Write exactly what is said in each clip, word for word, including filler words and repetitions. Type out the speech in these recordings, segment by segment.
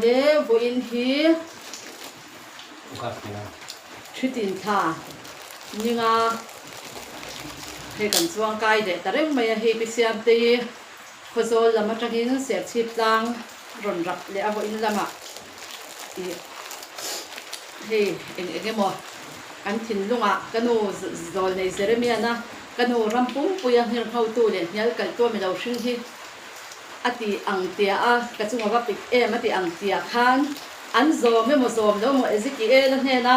Le vawiin hi Ṭhitin thla ninga hei kan chuang kai leh ta reng mai a, hei Pi Siamte hi Khawzawl lam aṭangin Serchhip tlang rawn rap leh a, vawiin lamah i hei eng eng emaw kan thinlungah ka nu z-, Zawlnei Jeremiana ka nu ram pumpuia nghirhnuoitu leh hnial kaltu a mi lo hring hi a tih ang tia a, ka chunga va pik em a tih ang tia khan, an zawm emaw zawm lo emaw Ezekiela hnena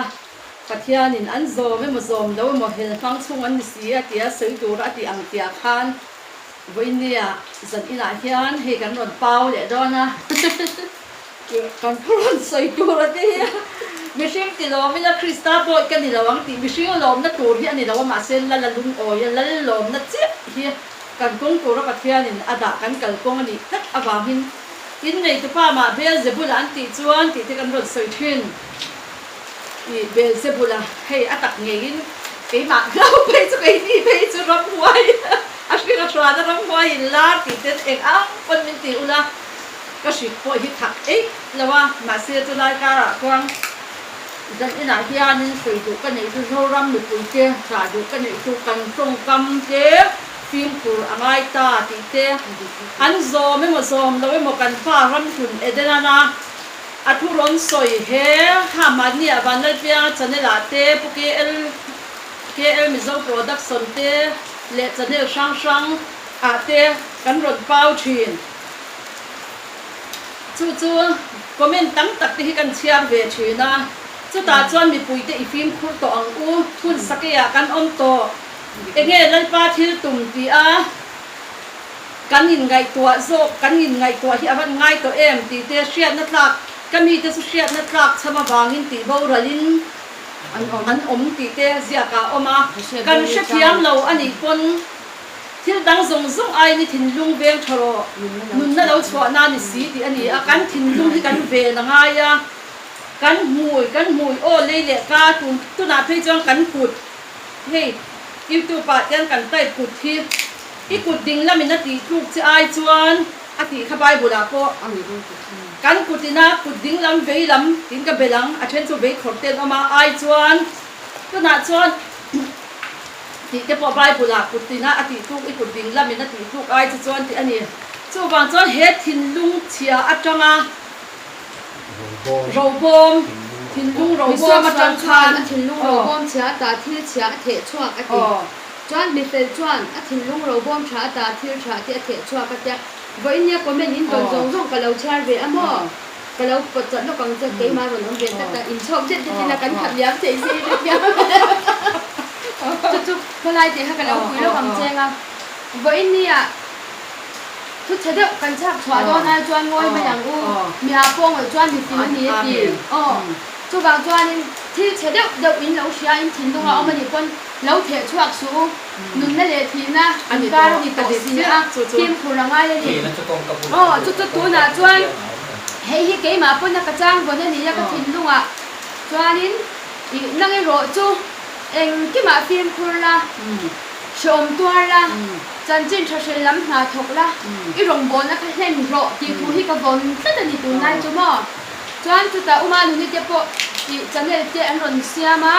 Pathianin an zawm emaw zawm lo emaw hel hmang chhung an ni si a tia sawi tura a tih ang tia khan, vawiin nia zan inah hian hei kan rawn pau leh dawn a. Kan thu rawn sawi tur a ti hi. Mihring ti lawm ila Krista pawh ka ni lo ang tih, mihring lawmna tur hi a ni lo a, mahse Lala lungawi a, Lal lawmna chiah hi kan kawng tura Pathianin a dah kan kalkawng a nih tak avangin, in neitupa mah Beelzebula an tih chuan tih te kan rawn sawi ṭhin. I Beelzebula hei a tak ngeiin keimah hlau phei chu, keini phei chu ramhuai a hring a hran a ramhuai inla tih ten eng ang pawn min ti ula, ka hrik pawh hi thak ei lo a, mahse chulai karah chuan zan inah hianin sawi duh ka neih chu Zoram mipuite, ṭha duh ka neih chu kan ṭawngkam te, fimkhur a ngai ta tih te, an zawm emaw zawm lo emaw kan pa ram hlun Eden ana a thu rawn sawi he, ha mahni a Vanlalpianga channel-ah te, Pu K L, K L Mizo Production te leh channel hrang hrang ah te kan rawn pau ṭhin. Chu chu comment tam tak te hi kan chhiar ve ṭhin a. Chutah chuan mipuite i fimkhur tawh ang u, hun sakeiah kan awm tawh. Enge Lalpa thil tum ti a, kan inngaihtuah zawk, kan inngaihtuah hi a van ngai tawh em tih te hriatna tlak, ka mite chu hriatna tlak chham avangin tih boralin an awm, an awm tih te ziaka awm a. Kan hrethiam lo a nih pawn, thil dang zawng zawng aiin i thinlung veng ṭha rawh, nunna lo chhuahna ni si tih a ni a. Kan thinlung hi kan vel a ngai a, kan hmui, kan hmui aw lei leh ka tun, tunah phei chuan kan kut, hei, YouTube-ah te an kan type kut hi, i kut ding lamin a tih tluk che ai chuan a tih kha Bible-ah pawh. Kan kut ina kut ding lam, vei lam tiin ka bel ang, a ṭhen chu vei khawr te an awm a, ai chuan tunah chuan tih te pawh Bible-ah kut ina a tih tluk, i kut ding lamin a tih tluk ai chu chuan tih a ni. Chuvang chuan he thinlung chhia aṭanga Robawm, thinlung robawm aṭang khan a thinlung robawm chhia ata thil chhia a theh chhuak a ti. Chuan mi fel chuan a thinlung robawm ṭha ata thil ṭha te a theh chhuak a tia. Vawiin nia comment in tawn zawng zawng ka lo chhiar ve a maw? Ka lo pawt chat lawk ang che, keimah rawn awm ve tlat a, inchhawk zet zet ina kan khap liam thei si ila tia. Chu chu khawlai te kha ka lo pui lawk ang che a. Vawiin nia thu chhe deuh kan chhak chhuah dawn ai chuan ngawi mai ang u. Mi a pawng awih chuan mi fim a ni a ti. Aw. Chuvang chuanin thil chhe deuh deuh in lo hria, in thinlunga awm a ni pawn lo theh chhuak suh u. Nunna leh thihna inkar a ni tawh si a, fimkhur a ngai a ni. Aw, chu chu tunah chuan hei hi keimah pawna ka chang vawn a ni a, ka thinlungah chuanin i nang erawh chu engkimah fimkhur la, hreawm tuar la, chanchin ṭha hril lam hna thawk la, i rawngbawlna kha hlen rawh tih thu hi ka vawn tlat a ni tunlai chu maw. Chuan chutah Uma Nunite pawh i channel te an rawn siam a,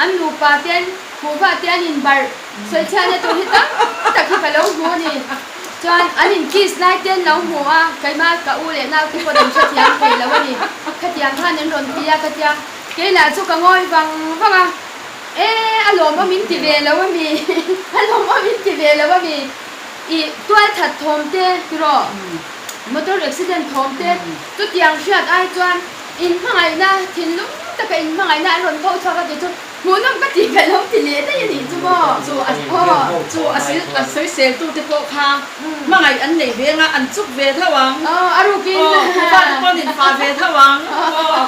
an nupa ten kuhva te an inbarh sawi chhiatna tur hi tam tak hi ka lo hmu a ni. Chuan an in kiss lai te an lo hmu a, keima ka u leh nau te pawh an hrethiam thei lo a ni. Khatiang khan an rawn ti a ka tia, kei lah chu ka ngawi vang vang a. E, a lawmawm in ti ve lo a mi. A lawmawm in ti ve lo a mi. I tual that thawm te tiraw, motor accident thawm te, chutiang hriat ai chuan inhmangaihna, thinlung taka inhmangaihna an rawn tho chhuak a ti chu, hmuhnawm ka ti ka lo ti leh daih a nih chu maw? Chu a, chu a sil, a sawiseltu te pawh kha hmangaih an nei ve ang a, an chuk ve tho ang. Aw, a rukin. Aw, kuhva te pawh an infa ve tho ang. Aw.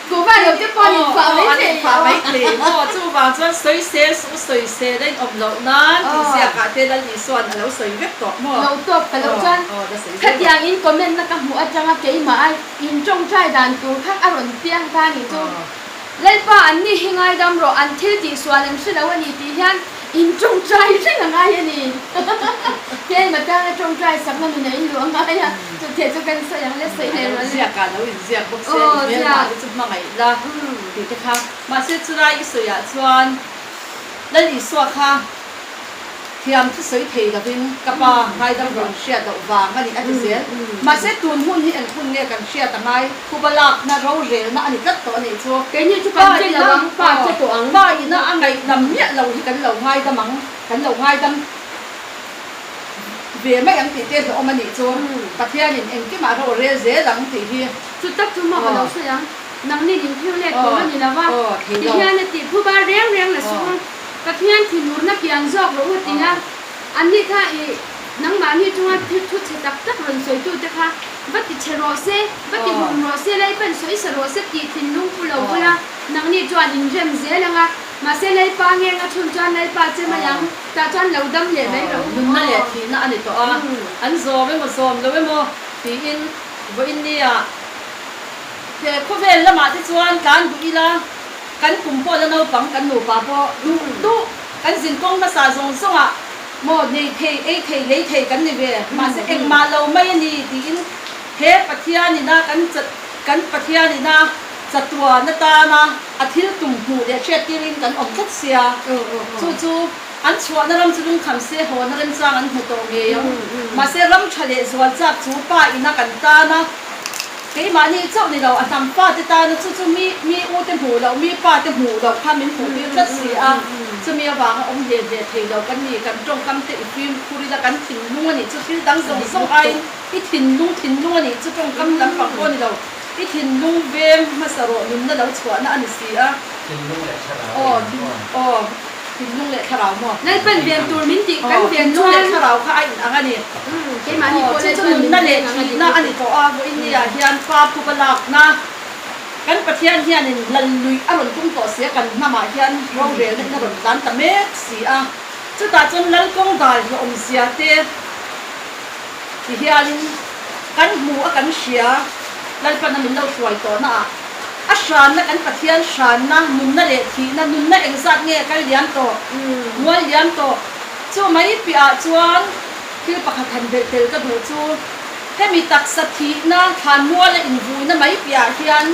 Kuhva lo te pawh an infa mai thei. Aw, an infa mai thei. Aw, chuvang chuan sawisel suh, sawisel in awm loh nan, tih ziakah te Lal Isuan a lo sawi vek tawh maw? Lo tawp ka lo chuan. Aw, aw, ka sawi vek. Khatiang in comment na ka hmuh aṭanga keimah a inṭawngṭai dan tur kha a rawn piang ta a nih chu. Aw. Lalpa, an ni hi ngaidam rawh, an thil tih sual an hre lo a ni tih hian In ṭawngṭai ring a ngai a ni. Keima ta ṭawngṭai sakna mi nei lo a ngai a. Chu te chu kan sawi ang le sawi le ro le. Ziak a lo inziak bawk se, oh, i hmel ziak. Mah chu hmangaih la. Mm. Ti te kha. Mahse, chu lai i sawi ah chuan Lal Isua kha thiam thu sawi thei lovin ka pa, mm, ngaidam rawn hriat loh vang a ni a ti zel. Mm, mm. Mahse, tun hun hi engtin nge kan hriat a ngai? Phuba lakna rorelna a ni tlat tawh a nih chu. Keini chu kan che lo ang, pa che tawh ang. Pa ina a ngaidam miah lo hi kan lo ngaidam ang, kan lo ngaidam ve mai ang tih te hlauhawm a nih chu. Hmm. Pathianin engkimah rorel zel ang tih hi. Chu tak chu maw ka lo sawi ang. Nangnin in thil let tur a ni lo va. Aw, thei lo. Ti hian a tih phuba reng reng la sung. Pathian thinurna pian zawk rawh u a ti a. Aw. Anni kha i, nangmahni chunga thil thu chhe tak tak rawn sawitu te kha, va ti chhe rawh se, va ti hum rawh se, Lalpan sawi sa rawh se tih thinlung pu lo bula, nangni chuan in rem zel ang a. Mahse, Lalpa nge nga chhun chuan Lalpa che mai ang, tah chuan lo dam leh mai rawh u. Nunna leh thihna a ni tawh a. Hmm. An zawm emaw, zawm lo emaw, tiin vawiin nia, he khawvel lamah te chuan tlan duh ila, kan kum pawh la naupang kan nupa pawh duh duh kan zin kawng hmasa zawng zawngah maw nei thei, ei thei, lei thei kan ni ve. Mahse, engmah lo mai a ni tiin he Pathianina kan chat, kan Pathianina chatuan atana a thil tum hmuh leh hriat tirin kan awm tlat si a. Chu chu an chhuahna ram chu lungkham se, hawna remchang an hmu tawh ngei ang. Mahse, ram ṭha leh zual chak chu pa ina kan tan a. Keimahni chauh ni lo, a hnam fate tana chu, chu mi, mi u te hmuh loh, mi pa te hmuh loh kha min hmuh tir tlat si a. Chumi avanga awm hliah hliah thei lo kan ni, kan ṭawngkam te i fimkhur ila kan thinlung a nih chu, thil dang zawng zawng aiin i thinlung, thinlung a nih chu, ṭawngkam lampang pawh ni lo. I thinlung veng hmasa rawh, nunna lo chhuahna a ni si a. Thinlung leh thlarau. Aw, thin-, aw. Thinlung leh thlarau maw? Lalpan veng tur min tih kan veng chuan. Aw, thinlung leh thlarau kha a inang a ni. Mm, keimahni pawh chu chu Lalpan nunna leh thihna a ni tawh a, vawiin nia hian pa phuba lakna kan Pathian hianin lal lui a rawn tum tawh si a, kan hnamah hian rorelna in a rawn tlan ta mek si a. Chutah chuan lal kawng dai hlauhawm zia te ti hianin kan hmu a, kan hria, Lalpan a min lo hruai tawhna a, a hranna, kan Pathian hranna, nunna leh thihna, nunna engzat nge kan liam tawh, mual liam tawh, chu mai piah chuan thil pakhat han belh tel ka duh chu, hemi taksa thihna, thlanmuala invuina mai piah hian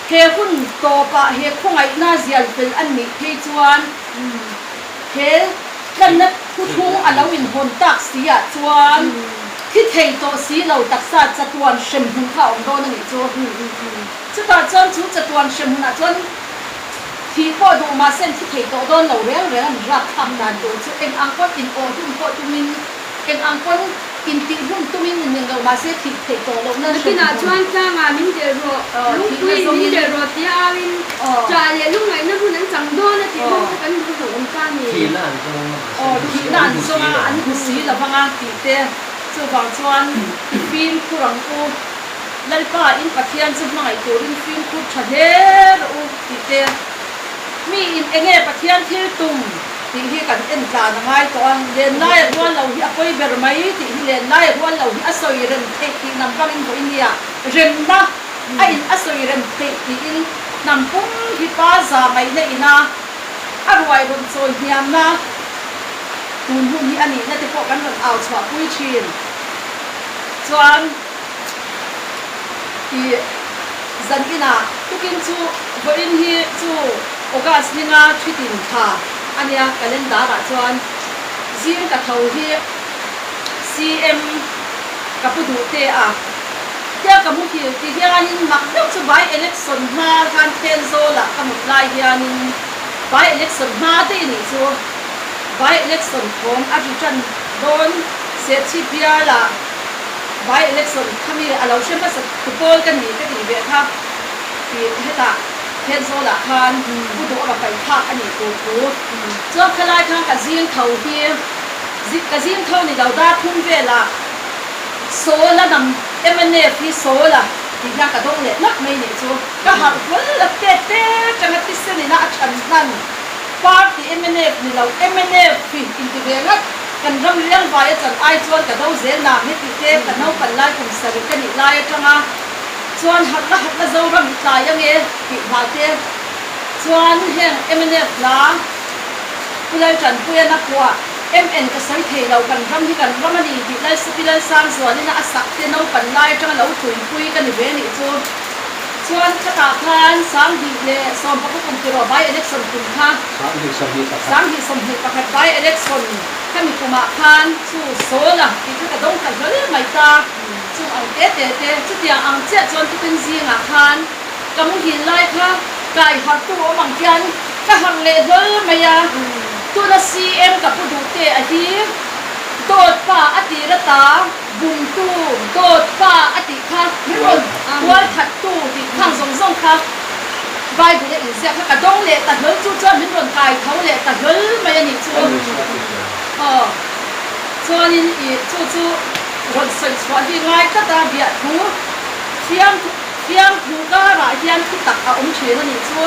he hun tawpah he khawngaihna zial fel an nih phei chuan, he tlanna thuthung a lo inhawn tak si ah chuan, thi thei tawh si lo taksa chatuan hremhmun kha a awm dawn a nih chu. Chutah chuan chu chatuan hremhmunah chuan thih pawh duh mahse, thi thei tawh dawn lo reng reng a ni, rapthlak dan tur chu eng ang pawn inawh hlum pawh tumin, eng ang pawn intih hlum tumin ni lo mahse, thi thei tawh lohna hremhmun. Nakinah chuan tlanga min delh rawh, lungpui min delh rawh tia auin, ṭah leh lungngaihna hmun an chang dawn a tih hmang kha kan hmu hlauhawm ta a ni. Thihna an zawng a, mahse, aw, thihna an zawng a, an hmu si lo vang a tih te. Chuvang chuan fimkhur ang u, Lalpa in Pathian chu hmangaih turin fimkhur ṭha hle rawh u tih te. Miin enge Pathian thil tum tih hi kan en tlan a ngai tawh a. Len lai a rual lo hi a pawi ber mai tih hi, len lai a rual lo hi a sawi rem theih tih nam vangin vawiin nia remna a in a sawi rem theih tiin hnam pum hi pa za ngaihna ina a ruai rawn chawi hniamna tun hun hi a nihna te pawh kan rawn au chhuahpui ṭhin. Chuan i zan ina tukin chu vawiin hi chu August ni nga ṭhitin thla a nia, calendar-ah chuan zing ka tho hi C M ka pu duh te a, tia ka hmu thil ti hianin mak deuh chu by election hma khan Thenzawl-ah ka mut lai hianin by election hma te a nih chu, by election khawm a ri ṭan dawn, Setchhip biala by election khami a lo hre hmasa tu pawl ka ni ka ti ve kha. Ti hetah Thenzawl-ah khan pu duh a va paih phak a nih tur thu. Chuan khalai khan ka zing tho hi, zi-, ka zing tho ni lo, dar thum vela Sawla nam M N F hi Sawla ti hian ka dawng leh lak mai nih chu. Ka harh hual a, te te aṭanga thisen ina a ṭhan hlan. Party M N F ni lo, M N F hi inti ve ngat. Kan ram riangvai a chan ai chuan ka do zel nam hi tih te, ka naupan lai kum sarih ka nih lai aṭanga chuan harhla harhla Zoram i tlai ang e tih hna te. Chuan heng M N F la Pu Lalṭanpuia na kuah, M N ka sawi thei lo, kan ram hi kan ram a ni tih Lalsupi Lalsangzualin a sak te naupan lai aṭanga lo thuipui ka ni ve nih chu. Chuan khatah khan sang hnih leh sawm pakua kum tiraw by election kum kha. Sang hnih sawmhnih pakhat. Sang hnih sawmhnih pakhat by election kha mi kumah khan chu sawl a tih kha ka dawng ta hlawl mai ta. Chung ang te te te, chutiang ang chiah chuan tukin zingah khan ka hmu hil lai kha, kai hartu awm ang hian ka harh leh hlawl mai a. Tuna C M ka pu Duhte a hi dawtpa a tir ata, bumtu, dawtpa a tih kha, min rawn tualthattu tih khang zawng zawng kha Bible-a inziak kha ka dawng leh ta hlawl chu chuan min rawn kai tho leh ta hlawl mai a nih chu. Aw. Chuanin i chu chu rawn sawi chhuah hi ngai tlat a, biah thu fiam, fiam thu karah hian thutak a awm ṭhin a nih chu.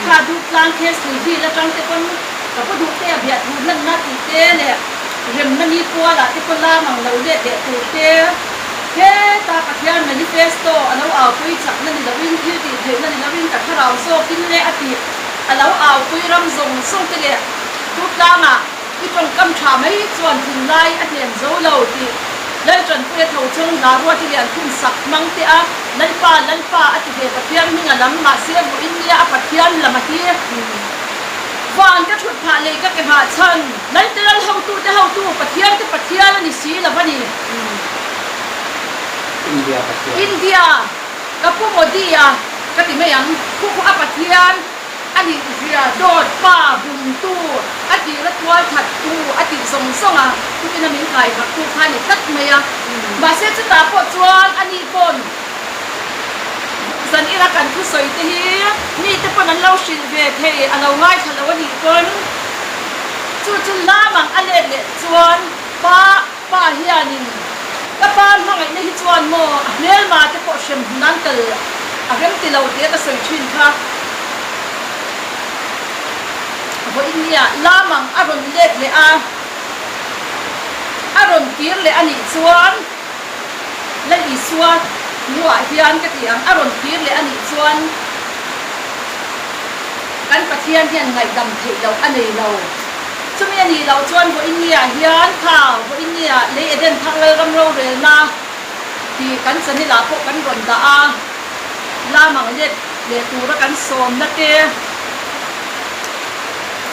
Kha Duptlang case hlui hi la tang te pawn ka pu Duhtea biah thu hlanna tih te leh remna ni puala te pawh lam ang lo let leh tur te, heta Pathian manifesto a lo aupui chakna ni loin, thil tih theihna ni loin ka thlarau zawkin le a tih a lo aupui ram zawng zawng te leh Duptlanga i ṭawngkam ṭha mai chuan thinlai a hnem zo lo tih Lalṭanpuia tho chuan Lalruati Liankhum sak hmang te a, Lalpa, Lalpa a ti ve Pathian hminga lam, mahse, vawiin nia a Pathian lama hi van ka ṭhut phah lei ka ke nghah chhan. Lal te lal, hotu te hotu, Pathian te Pathian a ni si lo a ni. India Pathian. India, ka pu Modi-a ka ti mai ang, khu khu a Pathian a nih zia, dawtpa, bumtu, a tira tualthattu, a tih zawng zawnga tukin a min kai mak tu kha ni tlat mai a. Mahse, chutah pawh chuan ani pawn zan ina kan thusawi te hi mi te pawn an lo hrilh ve thei a lo ngaithla lo a nih pawn. Chu chu lam ang a let leh chuan pa, pa hianin, ka pa hmangaihna hi chuan maw a hmelma te pawh hrem hmun an kal a rem ti lo tia ka sawi ṭhin kha. Vawiin nia lam ang a rawn let leh a, a rawn kir leh a nih chuan, Lal Isua hnuah hian ka ti ang, a rawn kir leh a nih chuan kan Pathian hian ngaihdam theih loh a nei lo. Chumi a nih loh chuan vawiin nia hian kha, vawiin nia lei Eden thar lalram rorelna tih kan channel-ah pawh kan rawn dah a, lam ang let leh tura kan sawmna te,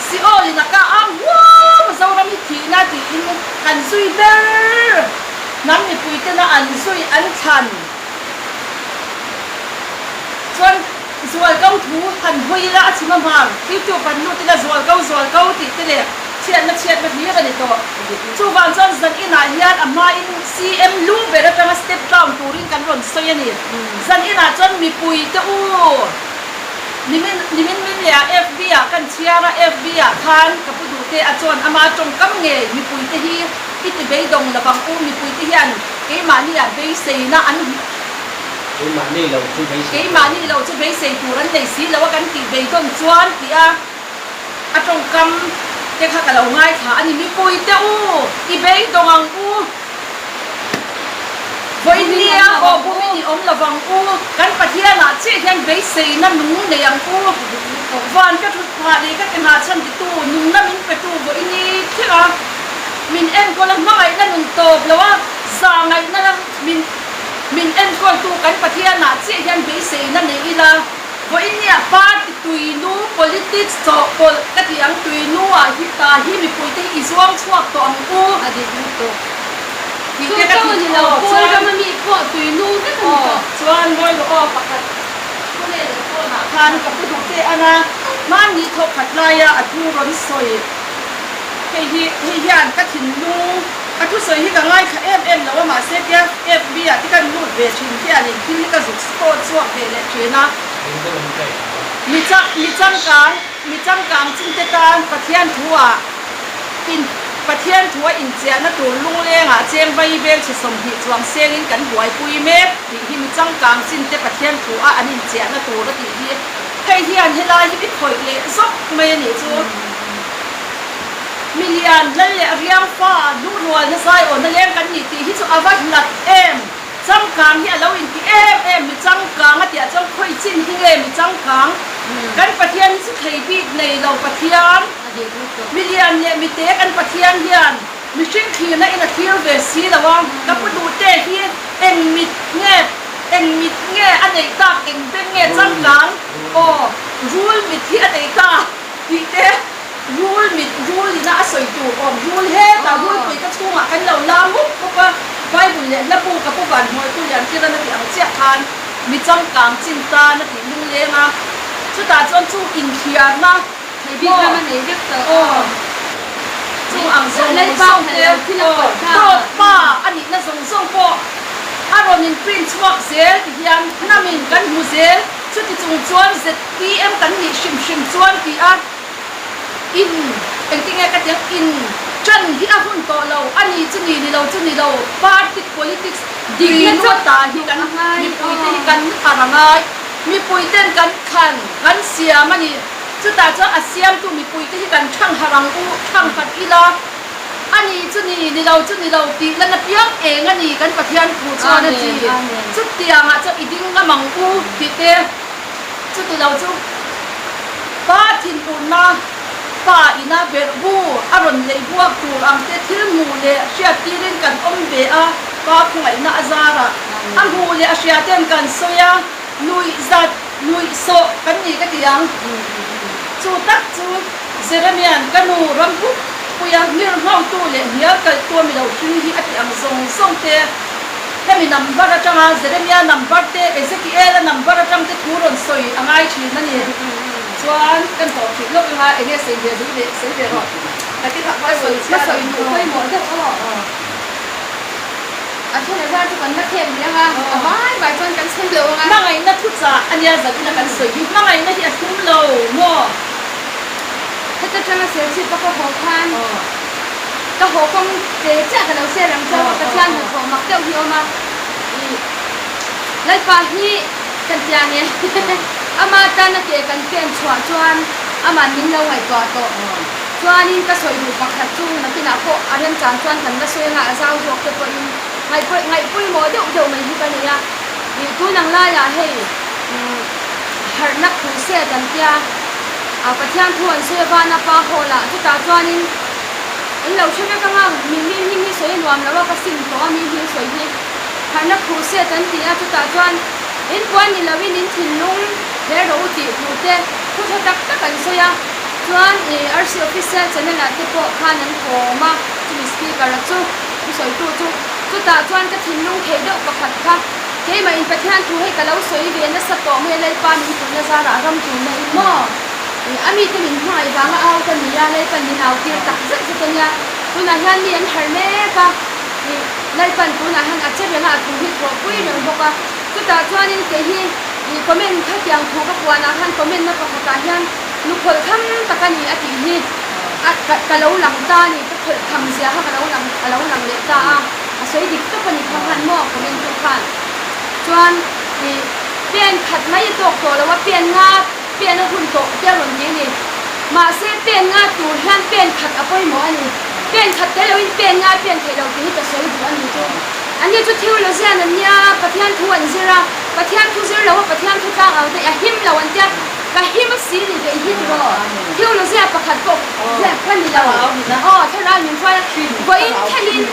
Seol-in a ka ang huam, Zoram hi thihna tiin kan zui ber. Hnam mipui tena an zui an thlan. Chuan Zualko thu han hawi ila a chim a hmang, YouTube an lut ila Zualko, Zualko tih te leh chhiatna, chhiatna hlir a ni tawh. Chuvang chuan zan inah hian a hmain C M lu ber aṭanga step down turin kan rawn sawi a ni. Zan inah chuan mipui te u, nimin, nimin min leh a F B ah kan chhiar a, F B ah khan ka pu Duhte a chuan ama ṭawngkam ngei mipui te hi i ti beidawng lovang u, mipui te hian keimahni ah beiseina an, keimahni lo chu beisei, keimahni lo chu beisei tur an nei si lo a kan tih beidawng chuan tia a ṭawngkam te kha ka lo ngaithla a ni. Mipui te u, i beidawng ang u. Vawiin nia aw, bumin i awm lovang u, kan Pathianah chiah hian beiseina nung nei ang u. Van ka ṭhut phah lei ka ke nghah chhan titu, nungna min petu vawiin ni thlenga min enkawl a, hmangaihna nun tawp lo a, zangaihna min, min enkawltu kan Pathianah chiah hian beiseina nei ila. Vawiin nia party tuinu, politics chawhpawlh ka ti ang, tuinu ah hi ta hi mipui te hi i zuang chhuak tawh ang u. A dik lutuk. Tih te ka ti tawh chuan, Kawlgam ami pawh tuinu vek an tawh. Chuan mawi lo aw pakhat. Khawnge le pawnah khan ka pu Duhte ana hman ni thawk khat laia a thu rawn sawi. Hei hi, hei hian ka thinlung, a thusawi hi ka ngaithla em em lo a, mahse tia F B ah te kan lut ve ṭhin hianin thil hi ka zuk spot chhuak ve leh ṭhin a. Mi chang, mi changkang, mi changkang chinte tan Pathian thu a in, Pathian thu a inchiahna tur lunglengah cheng vaibelchhe sawmhnih chuang sengin kan buaipui mek tih hi mi changkang chinte Pathian thu a an inchiahna tur a tih hi. Hei hian helai hi mi khawih leh zawk mai a nih chu. Mi lian lal leh riangfa, lu rualna zai awna leng kan ni tih hi chu a va hlat em. Changkang hi a lo inti em em, mi changkang a tih a chuan khawi chin hi nge mi changkang. Kan Pathian hi chu thei bik nei lo Pathian. Mi lian le mi te kan Pathian hian mihring thlirna in a thlir ve si lo a. Ka pu tute hi eng mit nge, eng mit nge a nei tak, eng beng nge changkang. Aw, rul mit hi a nei ta tih te, rul mit, rul ina a sawi tur awm, rul he ta, rul pui ka chhungah kan lo la mup mup a. Bible lehna bu ka pu Vanhmawittu Lianthliran a tih ang chiah khan mi changkang chin ta a tih lungleng a. Chutah chuan chu inthiarna Hei bik lam a nei vek tawh. Aw. Chung ang zawng zawng te, aw, dawt pa a nihna zawng zawng pawh a rawn in print chhuak zel ti hian hnamin kan hmu zel. Chuti chung chuan Z P M kan nih hrim hrim chuan ti a, in, engtin nge ka ti ang, in ṭan hi a hun tawh lo, a ni chu ni, ni lo chu ni lo, party politics dikna chu ta hi kan, mipui te hi kan harh a ngai, mipui ten kan khan, kan siam a ni. Chutah chuan a siamtu mipui te hi kan ṭhang harh ang u, ṭhang harh ila. A ni chu ni, ni lo chu ni lo tih lan apiang eng a ni kan Pathian thu chuan a ti. Chutiangah chuan i ding ngam ang u tih te. Chuti lo chu pa thinurna, pa ina berh bu a rawn lei buak tur ang te thil hmu leh hriat tirin kan awm ve a, pa khawngaihna a zara a hmu leh a hriaten kan sawi a. Nuihzat, nuihsawh kan ni ka ti ang. Chu tak chu Jeremian ka nu ram huk puia ngir nghautu leh hnial kaltu a mi lo hring hi a ti ang zawng zawng te. Hemi number aṭanga Jeremia number te, Ezekiela number aṭang te thu rawn sawi a ngai ṭhin a ni. Chuan kan tawp ṭhin lawk anga enge sawi ve, sawi ve, sawi ve rawh. Ka ti kha ka sawi, ka sawi duh pawimawh deuh a. A thlen a zar chu kan la thep hle ang a, a vai vai chuan kan sawi lo ang a. Hmangaihna thuchah a nia, zat ina kan sawi hi. Hmangaihna hi a hlum lo maw? Heta ṭanga sel chip a ka haw khan, ka haw kawng che chiah ka lo sel ang chauh a, Pathian hnathawh mak deuh hi awm a. I, Lalpa hi kan tia nge. Ama tana ke kan pen chhuah chuan, aman min lo ngaihtuah tawh. Chuanin ka sawi duh pakhat chu nakinah pawh a remchan chuan kan la sawi anga a zau zawk te pawhin ngaihpui-, ngaihpui maw deuh deuh mai hi ka nei a. I, tun ang laia hei, mm, harhna crusade an tia, a, Pathian thu an sawi a, vana pa hall-ah, chutah chuanin in lo hre vek anga, mi, mi hming hi sawi nuam lo a, ka sim tawh a, mi hming sawi hi. Harhna crusade an ti a, chutah chuan in puan ni loin in thinlung thler rawh u tih thu te, thu ṭha tak tak an sawi a. Chuan, eh, R C official channel-ah te pawh khan an khawm a, chumi speaker-a chu, mi sawitu chu. Chutah chuan ka thinlung theih deuh pakhat kha, keimahin Pathian thu hei ka lo sawi ve nasa tawh mai a, Lalpa min ṭanna zarah ram ṭanna in maw? Eh, a mite min hmangaih vanga au ka ni a, Lalpan min au tir tak zet zet a nia. Tunah hian mi an harh mek a, eh, Lalpan tunah hian a che reng a, a thu hi thawhpui reng bawk a. Chutah chuanin kei hi, i, comment kha kiang thu ka puanah khan comment-na pakhatah hian, "Nu khawlh tham tak a ni," a tih hi a, ka, ka lo lang ta a ni, ka khawlh tham zia kha ka lo lang, ka lo lang leh ta a, a sawi dik tawp a ni kha khan maw comment-tu khan. Chuan, i, pen khat mai a tawk tawh lo a, pen nga pen a hun tawh te a rawn ti a ni. Mahse, pen nga tur hian pen khat a pawimawh a ni. Pen khat te loin pen nga pen theih lo tih hi ka sawi duh a ni chu. Ani chu theologian an nia, Pathian thu an zir a, Pathian thu zir lo a, Pathian thu tlang ang te a him lo an tia, ka him a si ni ve him rawh. Theologia pakhat pawh ve ka ni lo. Aw, thlarau min fai a. Vawiin khelin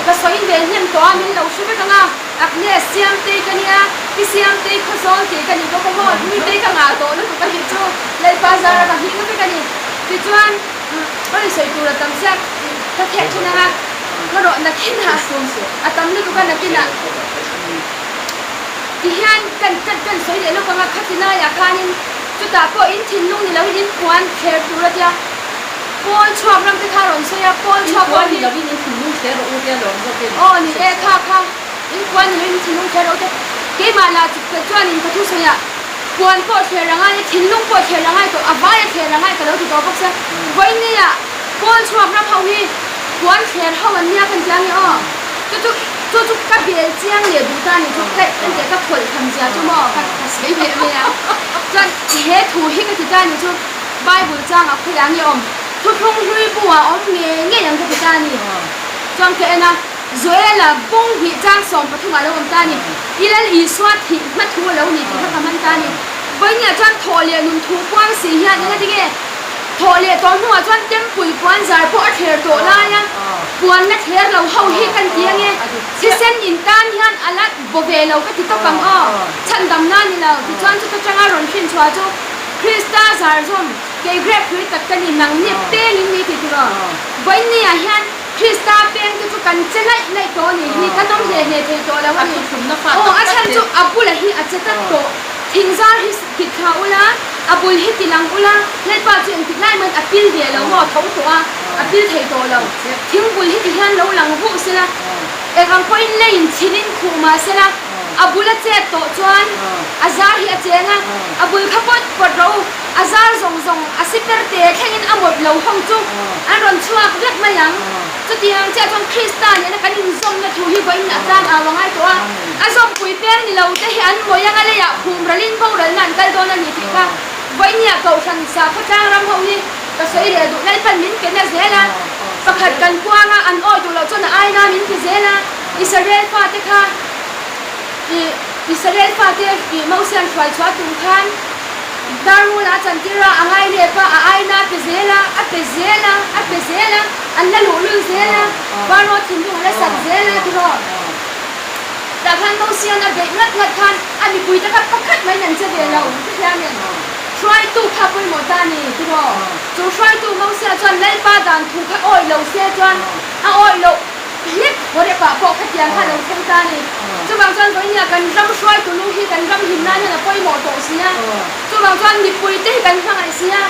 ka sawi ve hnem tawh a, min lo hre vek ang a. Agnes Siamtei ka nia, Pi Siamtei Khawzawl tih ka ni bawk a maw, mi te ka ngah tawh lutuk a ni chu, Lalpa zara ka hming vek a ni. Tichuan, mm, ka sawi tur a tam sia, ka thek ṭhin ang a, ka rawh nakinah, a tam lutuk a nakinah. Ti hian kan, kan, kan sawi leh lawk ang a, khati laiah khanin, chutah pawh in thinlung ni loin in puan thler tur a tia. Pawl chhuak ram te kha rawn sawi a, pawl chhuak ram ni loin in thinlung thler rawh u tia lawm zawk a ni. Aw, ni e, kha, kha. In puan ni loin thinlung thler rawh u te. Keimah lah chu, chuan in ka thusawiah puan pawh thler a ngai, thinlung pawh thler a ngai tawh, a vaia thler a ngai ka lo ti tawh bawk sia. Vawiin neiah pawl chhuak ram ho hi puan thler ho an nia kan ti ang e aw. Chu chu, chu chu ka bel chiang leh duh ta ni chu, ka, kan ti ka khawlh tham zia chu maw, ka, ka sawi ve mai a. Chuan he thu hi ka ti ta ni chu, Bible chang a khawih ang e awm. Thuthlung hlui bua awm nge nge ang ka ti ta ni. Chuan ka en a, Joela bung hnih chang sawm pathumah lo awm ta ni. I Lal Isua thih hma thu a lo ni tih kha ka hman ta ni. Vawiinah chuan thawh leh nun thu puang si hian eng a ti nge? Thaw leh thaw hnungah chuan temple puan zar pawh a thler tawh lai a. Puan la thler lo ho hi kan ti ang e. Thisen in tan hian a la baw ve lo ka ti tawp ang aw. Chhandamna ni lo. Tichuan chuta tanga rawn hrin chhuah chu Krista zar zawm, kei grape hrui tak ka ni, nang ni peng in ni ti tiraw. Vawinia hian Krista peng te chu kan che laih laih tawh a ni hi, kan awm hle hle thei tawh lo a ni. Aw, a chhan chu a bula hi a che tak tawh. Thingzar hi kit thla ula, a bul hi tilang ula, Lalpa chu engtik lai man a pil ve lo maw, tho tawh a, a pil thei tawh lo. Thingbul hi ti hian lo lang vuh sela, eng ang pawhin leiin chhinin khuh mah sela, a bula chet tawh chuan a zar hi a cheng a, a bul kha pawt pawt ro, a zar zawng zawng, a siper te thlengin a mawt lo ho chu an rawn chhuak vek mai ang. Chutiang chiah chuan Krista nena kan inzawmna thu hi vawiin a tlan au a ngai tawh a. A zawmpui peng ni lo te hi an mawi ang a, leiah khum ralin boral nan kal dawn a ni tih kha. Vawinia kohhran sakhaw tlang ram ho hi ka sawi leh duh, Lalpan min pe na zel a. Pakhat kan puang a, an awi duh loh chuan a aina min pe zel a. Israel fate kha, i, Israel fate, i, Mosian hruai chhuah tum khan, dar rula a chantir a, a ngai leh pa, a aina pe zel a, a pe zel a, a pe zel a, an la luh lul zel a, Pharaoh thinlung a la sak zel a, tiraw. Tah khan Mosian a beih ngat ngat khan, a mipui te kha pakhat maiin an che ve lo, ti hian nen. Hruaitu kha pawimawh ta ni, tiraw. Chu hruaitu Mosia chuan Lalpa dan thu kha awih lo se chuan, a awih lo hlek Horeba pawh khatiang kha lo thleng ta ni. Chuvang chuan vawinia kan ram hruaitu nu hi kan ram him nan hian a pawimawh tawh si a. Chuvang chuan mipui te hi kan hmangaih si a.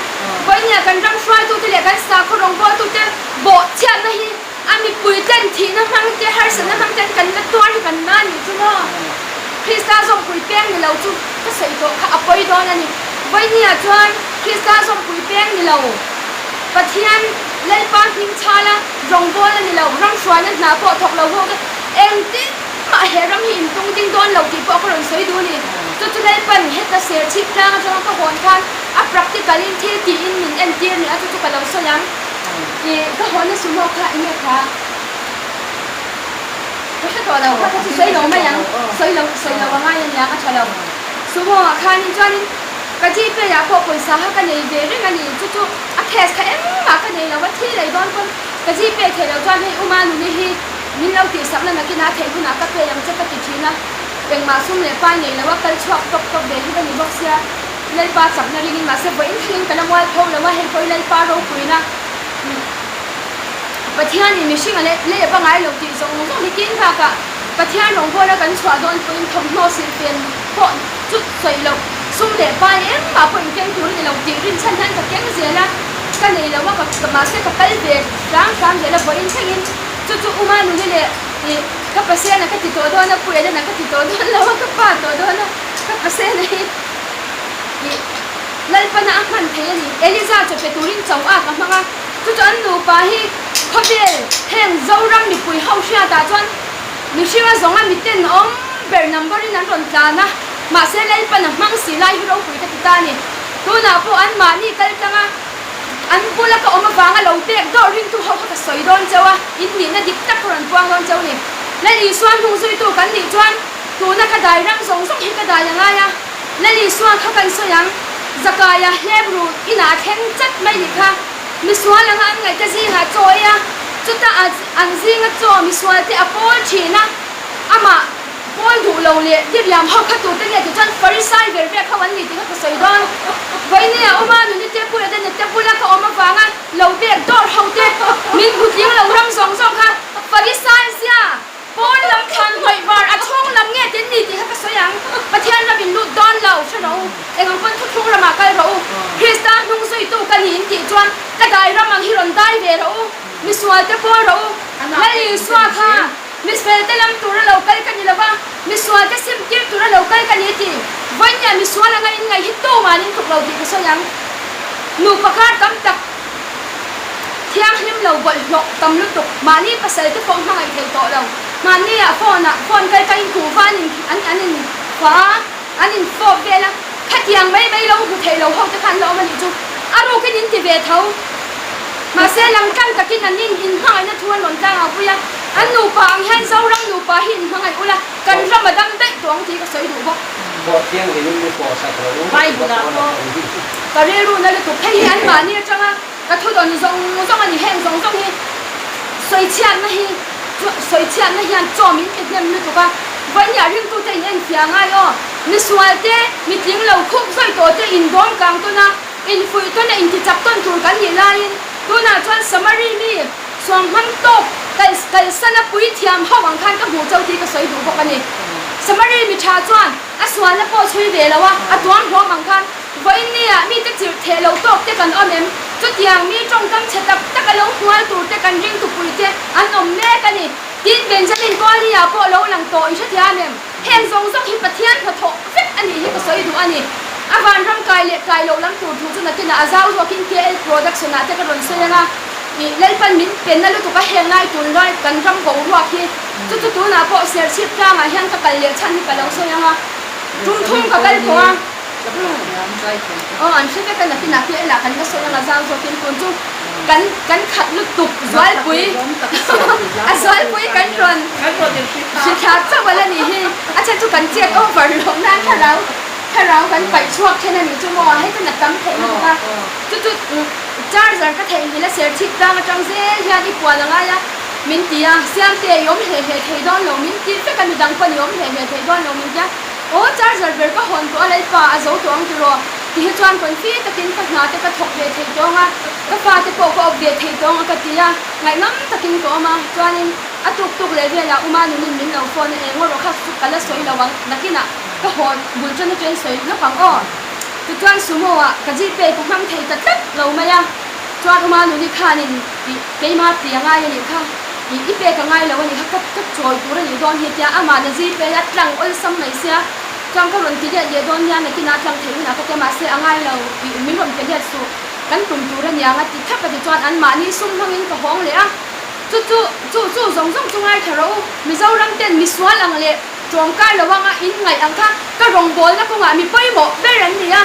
Vawinia kan ram hruaitu te leh kan sakhaw rawngbawltu te bawhchhiatna hi a mipui ten thihna hmang te, harsatna hmang ten kan la tuar hi kan na ni chu maw. Krista zawmpui peng ni lo chu ka sawi tawh kha a pawi dawn a ni. Vawinia chuan Krista zawmpui peng ni lo, Pathian Lalpa hming chhal a rawngbawlna ni lo, ram hruaina hna pawh thawk lo ho te, engtin mah he ram hi intung ding dawn lo tih pawh ka rawn sawi duh a ni. Chu chu Lalpan heta Serchhip tlang aṭanga ka hawn khan a practical in thil tiin min entir ni a, chu chu ka lo sawi ang. I, ka hawnna sum ho kha i nge kha? Ka hre tawh lo kha, ka chu sawi lo mai ang. Sawi lo, sawi lo a ngai a nia, a ṭha lo. Sum ho ah khan in chuanin ka GPay ah pawh pawisa kha ka nei ve reng a ni. Chu chu a cash kha engmah ka nei lo a, thil ei dawn pawn ka GPay thei lo chuan hei Uma Nuni hi min lo tihsakna nakin a theih hunah ka pay ang che ka ti ṭhin a. Engmah sum leh pai nei lo a, kal chhuak tawp tawp ve hi ka ni bawk si a. Lalpa chakna ringin, mahse, vawiin thlengin ka la mualpho lo a, hei pawh hi Lalpa ropuina. Pathianin mihring a lei, lei a va ngai lo tih zawng zawng hi kin bakah Pathian rawngbawla kan chhuah dawn pawhin thawmhnaw silfen pawh chu sawi lo, sum leh pai engmah pawh inkeng tur a ni lo tih rinchhan hian ka keng zel a, ka nei lo a, ka, ka, mahse, ka kal ve hram hram zel a, vawiin thlengin chu chu Uma Nuni leh, i, ka pasena ka ti tawh dawn a, Pu Elena ka ti tawh dawn lo a, ka pa tawh dawn a, ka pasena hi. I, Lalpan a hman thei a ni. Elija chu pe turin chauh a ka hmang a. Chu chu an nupa hi khawvel heng Zoram mipui ho hriatah chuan mihring a zawng a, miten awm ber number in an rawn tlan a. Mahse, Lalpan a hmang si lai hi ropui ka ti ta a ni. Tunah pawh anmahni kal tlang a, an bula ka awm avanga lo bek dawr ringtu ho kha ka sawi dawn cheu a, in nihna dik tak ka rawn puang dawn cheu a ni. Lal Isua hnungzuitu kan nih chuan tuna ka dai ram zawng zawng hi ka dai a ngai a. Lal Isua kha kan sawi ang, Zakaia Hebru inah a thleng chat mai ni kha. Misual anga an ngaihte zingah chaw ei a, chuta a, an zinga chaw misualte a pawl ṭhin a. Amah pawl duh lo leh diriam ho kha tute nge ti chuan Farisai ber vek ho an ni tih kha ka sawi dawn. Vawinia Uma Nuni te, Pu Elena te bula ka awm avanga lo bek dawr ho te, min hmu tling lo ram zawng zawng kha Farisai zia, pawn lam than hnawih var a chhawng lam nge tin ni tih kha ka sawi ang. Pathian ram in lut dawn lo, hre rawh u. Eng ang pawn thuthlung ramah kal rawh u. Krista hnungzuitu ka ni in tih chuan ka dai ram ang hi rawn dai ve rawh u. Misualte pawl rawh u. Lal Isua kha, mifelte lam tura lo kal ka ni lo va, misualte sim kir tura lo kal ka ni tih. Vawinia misual anga in ngaih hi tuman in thuk lo tih ka sawi ang. Nupa kar tam tak, thianghlim lo bawlhhlawh tam lutuk, mahni pasalte pawh hmangaih thei tawh lo. Mahni ah phone ah, phone kal ka in kuh va an in, an, an in fa a, an in fawp vel a. Khatiang mai mai lo hmu thei lo ho te khan lo awm a nih chu. A rukin in ti ve tho. Mahse, langtlang takin an in, inhmangaihna thu an rawn tlang a pui a. An nupa ang hian Zoram nupa hi inhmangaih ula, kan ram a dam daih tawh ang tih ka sawi duh bawk. Bible-a pawh ka rilru na lutuk, hei hi anmahni aṭanga ka thudon zawng zawng a ni, heng zawng zawng hi sawi chhiatna hi, chu, sawi chhiatna hian chaw min pe hnem lutuk a. Vawiin nia ringtute in en fiah ngai aw. Misual te, mi tling lo khuk zawi tawh te indawm kang tawn a, infuih tawn a, intichak tawn tur kan nih laiin, tunah chuan Samari mi suang hmang tawk kal, kalsana puithiam ho ang khan ka hmu chauh ti ka sawi duh bawk a ni. Samari mi ṭha chuan a sualna pawh chhui ve lo a, a tuam hlawm ang khan, vawiin nia mite chirh theh lo tawk te kan awm em? Chutiang mi ṭawngkam chhe tak tak a lo hmual tur te kan ringtupui te an awm mek a ni. Tin Benjamin Kawlia pawh lo lang tawh i hre thiam em? Heng zawng zawng hi Pathian hnathawh vek a nih hi ka sawi duh a ni. A vanram kai leh kai loh lam tur thu chu nakinah a zau zawkin K L Production-ah te ka rawn sawi ang a. I, Lalpan min penna lutuk a, heng lai tun lai kan ram boruak hi. Chu chu tunah pawh Serchhip tlangah hian ka kal leh chhan hi ka lo sawi ang a. Tum thum ka kal tawh a. Aw, an hre vek a, nakinah K L-ah kan la sawi ang a, zau zawkin tun chu kan, kan khat lutuk, Zualpui. A Zualpui kan rawn hrithlak chauh a la ni hi. A chhan chu kan check over lawm nan thlarau, thlarau kan paih chhuak ṭhen a ni chu maw, hei chu a tam theih lutuk a. Chu chu, mm, charger ka theih ni la, Serchhip tlang aṭang zel hian i puan a ngai a, min ti a, Siamte, i awm hle hle thei dawn lo, min ti vek a, midang pawn i awm hle hle thei dawn lo, min ti a. Aw, charger ber ka hawn tawh a, Lalpa, a zo tawh ang tiraw, ti hi chuan confi takin ka hna te ka thawk ve thei tawh ang a, ka fate pawh ka awp ve thei tawh ang a ka ti a, ngaihnam takin ka awm a, chuanin a tuk tuk leh velah Uma nunin min lo phone a, eng emaw rawh kha chu ka la sawi lo ang, nakinah ka hawn bul ṭan aṭangin sawi lawk ang aw. Tichuan Sumo-ah ka Gpay ka hmang thei ta tlat lo mai a, chuan Uma nuni khanin, i, keima ti a ngai a nih kha. I, i pek a ngai lo a ni kha, ka, ka chawl tur a nih dawn hi tia, amah na Gpay a tlang awlsam mai sia. Chuan ka rawn ti let leh dawn nia, nakinah tlang thei hunah ka ti a, mahse a ngai lo, i, min rawn pe let suh, kan tum tur a ni ang a ti thap a ti chuan anmahni sum hmangin ka hawng leh a. Chu chu, chu chu zawng zawng chu ngai ṭha ro u, Mizoram ten misual ang leh ṭawngkai lo anga in ngaih ang kha ka rawngbawlna kawngah mi pawimawh ber an ni a.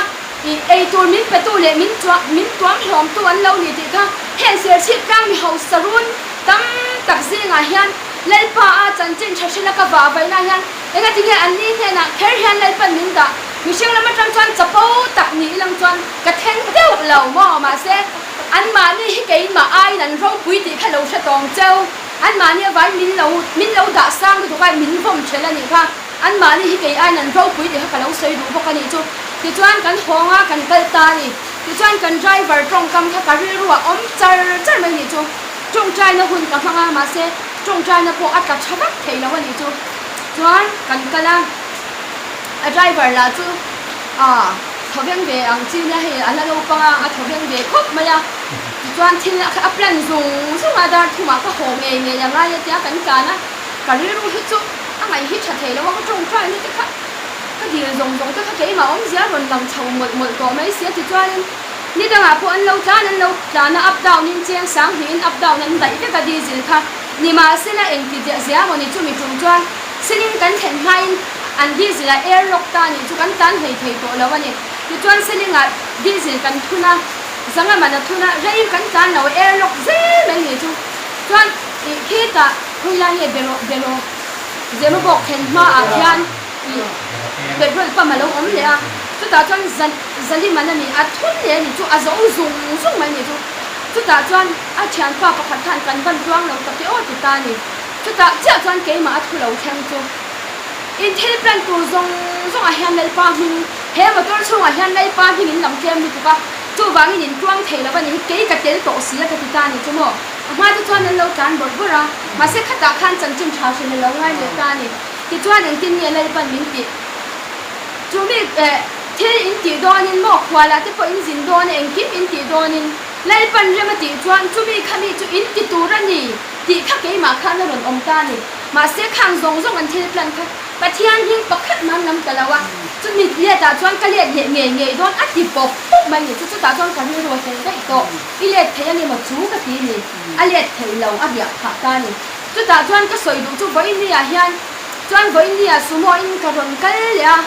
I, ei tur min petu leh min chuan, min tuam hlawmtu an lo ni tih kha, heng Serchhip tlang mi hausa run tam tak zingah hian Lalpa a chanchin ṭha hrila ka vah vaina hian, engatinge anni hnenah kher hian Lalpan min dah, mihring lam aṭang chuan chapo tak ni ilang chuan ka thleng deuh lo maw? Mahse, anmahni hi keimah aiin an ropui tih kha lo hre tawng cheu. Anmahni avangin min lo, min lo dah sang lutuk a, min vawm ṭhelh a nih kha. Anmahni hi kei aiin an ropui tih kha ka lo sawi duh bawk a nih chu. Tichuan kan hawng a, kan kal ta a ni. Tichuan kan driver ṭawngkam kha ka rilruah awm char char mai nih chu. Ṭawngṭaina hun ka hmang a, mahse, ṭawngṭaina pawh a tla ṭha vak thei lo a nih chu. Chuan kan kal a, a driver lah chu, a, thaw veng ve ang chi nia, hei a la lo pang a, a thaw veng ve khawp mai a. Tichuan thil a, a plan zung zung a, dar thumah ka haw ngei ngei a ngai a tia kan tlan a. Ka rilru hi chu a ngaih hi ṭha thei lo a, ka ṭawngṭaina te kha, ka dil zawng zawng te kha keimah awmzia rawn lang chho mawlh mawlh tawh mai si a. Tichuanin ni dangah pawh an lo tlan, an lo tlan a, up down-in cheng sang hnihin up down an daih vek a, diesel kha. Nimahsela engti deh zia maw ni chu mi ṭum chuan, siling kan thlen hmain an diesel a air lock ta a nih chu, kan tlan hlei thei tawh lo a ni. Tichuan siling-ah diesel kan thun a, zanga man a thun a, rei kan tlan lo, air lock zel mai ni chu. Chuan, i, khitah khawi lai nge bero, bero, zema bawk thlen hmaah hian, i, petrol pump a lo awm leh a. Chutah chuan za-, zalim an a ni, a thun leh a ni chu, a zo zung zung mai ni chu. Chutah chuan a ṭhianpa pakhat khan kan van tluang lo ta ke aw ti ta a ni. Chutah chiah chuan keimah a thu lo thleng chu. In thil plan tur zawng zawngah hian Lalpa hming, he motor chhungah hian Lalpa hming in lam tlem lutuk a, chuvangin in tluang thei lo a ni hi, kei ka tel tawh si a ka ti ta a ni chu maw. A hma te chuan an lo tlan bawrh bawrh a, mahse khatah khan chanchin ṭha hrilh a lo ngai leh ta a ni. Tichuan engtin nge Lalpan min tih? Chu mi, eh, thil in tih dawnin maw, khualah te pawh in zin dawn a, engkim in tih dawnin, Lalpan rem a tih chuan, chu mi kha mi chu in ti tur a ni tih kha keimah khan a rawn awm ta a ni. Mahse, khang zawng zawng an thil plan kha Pathian hming pakhat hman lam ta lo a, chu mi letah chuan ka let leh ngei ngei dawn a ti pawp pawp mai ni chu, chutah chuan ka rilru a tel daih tawh. I let theih a ni maw chu ka ti a ni. A let theih lo a riak phah ta a ni. Chutah chuan ka sawi duh chu vawiin niah hian, chuan vawiin niah Sumo-in ka rawn kal leh a.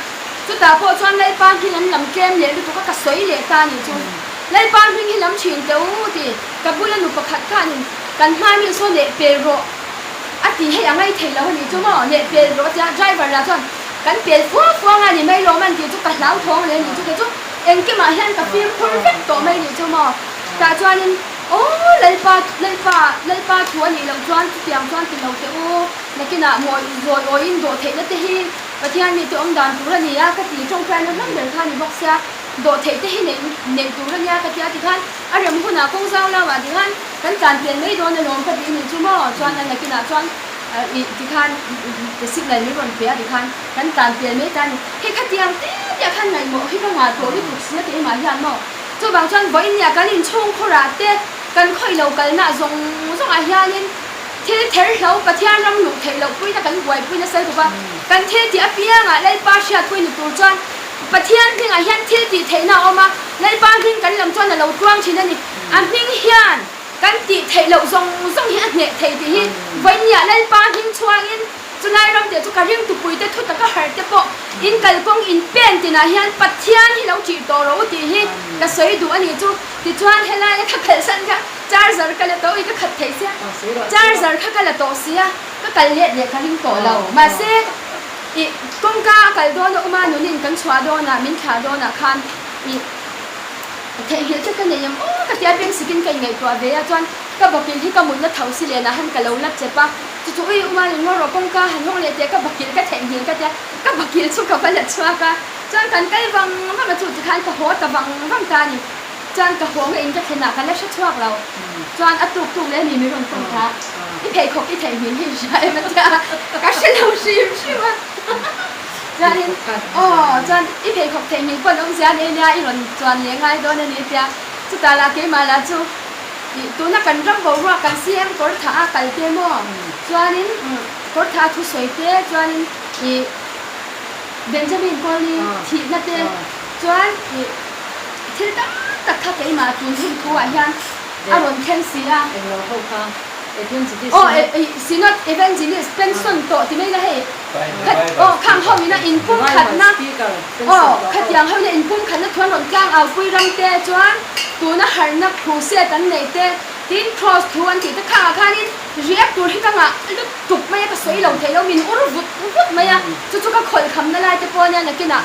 Chutah pawh chuan Lalpa hming an lam tlem leh lutuk a, ka sawi leh ta a ni chu. Lalpa hming hi lam ṭhin teh u ti, ka bula nu pakhat khanin, kan hma mi saw leh pel rawh a ti hei a ngai thei lo a ni chu maw, leh pel rawh a tia, driver lah chuan, Kan pel fua fua nga ni mai lo man ti chu ka hlauthawng le ni chu, ke chu engkimah hian ka fimkhur vek tawh mai ni chu maw. Tah chuanin, aw, Lalpa, Lalpa, Lalpa thu a nih loh chuan chutiang chuan ti lo teh u. Nakinah mawi zawi awiin dawh theihna te hi Pathian mite awm dan tur a ni a, ka ti ṭawngṭaina hlawm ber kha ni bawk sia. Dawh theih te hi neih, neih tur a nia ka tia ti khan, a rem hunah kawng zau lo ah ti khan, kan tlan tel mai dawn alawm ka ti ni chu maw. Chuan a nakinah chuan, a, i, ti khan, i, i, te signal min rawn pe a ti khan, kan tlan tel mai ta ni. Hei khatiang te te khan ngaihmawh hi ka ngah tawh lutuk si a keimah hian maw. Chuvang chuan vawiin nia kan inchhungkhurah te, kan khawi lo kalna zawng zawngah hianin thil ther hlo, Pathian ram luh theih loh puina kan buaipui nasa lutuk a. Kan thil tih apiangah Lalpa hriatpui ni tur chuan Pathian hmingah hian thil tih theihna a awm a, Lalpa hming kan lam chuan a lo tluang ṭhin a ni. A hming hian kan tih theih loh zawng zawng hi a hneh thei tih hi vawiin nia Lalpa hming chhuangin, chulai ram te chu ka ringtupui te, thu taka har te pawh in kalkawng in pen tinah hian Pathian hi lo ṭih tawh rawh u tih hi ka sawi duh a ni chu. Tichuan helaia ka kalsan kha charger ka la tawh i ka khat thei sia. Charger kha ka la tawh sia. Ka kal let leh ka ring tawh lo. Mahse, i, kawngka a kal dawn a awm a, nunin kan chhuah dawn a, min thlah dawn a khan, i, theihnghilh te ka nei em aw ka tia, bengsikin ka inngaihtuah ve a, chuan ka bakil hi ka mutna tho si lenah han ka lo la chep a. Chu chu, ui, uma ringawt rawh, kawngka han hawng leh teh, ka bakil ka theihnghilh ka tia, ka bakil chu ka va la chhuak a. Chuan kan kal vang vang a, chu chu khan ka haw ta vang vang ta a ni. Chuan ka haw ngeiin ka thlenah ka la hre chhuak lo. Chuan a tuk tuk leh a ni, min rawn kawng ta. I pheikhawk i theihnghilh hi hria em a tia, ka hre lo hrim hrim a. Chuanin, aw, chuan i pheikhawk theihnghilh pawn awmzia nei nia, i rawn chuan leh ngai dawn a ni tia. Chutah lah keimah lah chu, i, tuna kan ram boruak kan C M Kawrthah a kal te maw? Chuanin, mm, Kawrthah thusawi te, chuanin, i, Benjamin Colony thihna te, chuan, i, thil tam tak kha keimah tun hun thu ah hian a rawn thleng si a. Englo ho kha. Evangelist. Oh, e, e, Synod Evangelist, pension tawh ti mai la hei. Khat, oh, khang ho ina inpumkhatna. Oh, khatiang ho ina inpumkhatna thu an rawn tlang, Aupui ram te chuan tuna harna crusade an nei te, tin cross thu an tih te khang ah khanin react tur hi ka ngah lutuk mai a, ka sawi lo thei lo, min ur vut vut mai a. Chu chu ka khawlh khamna lai te pawh nia nakinah.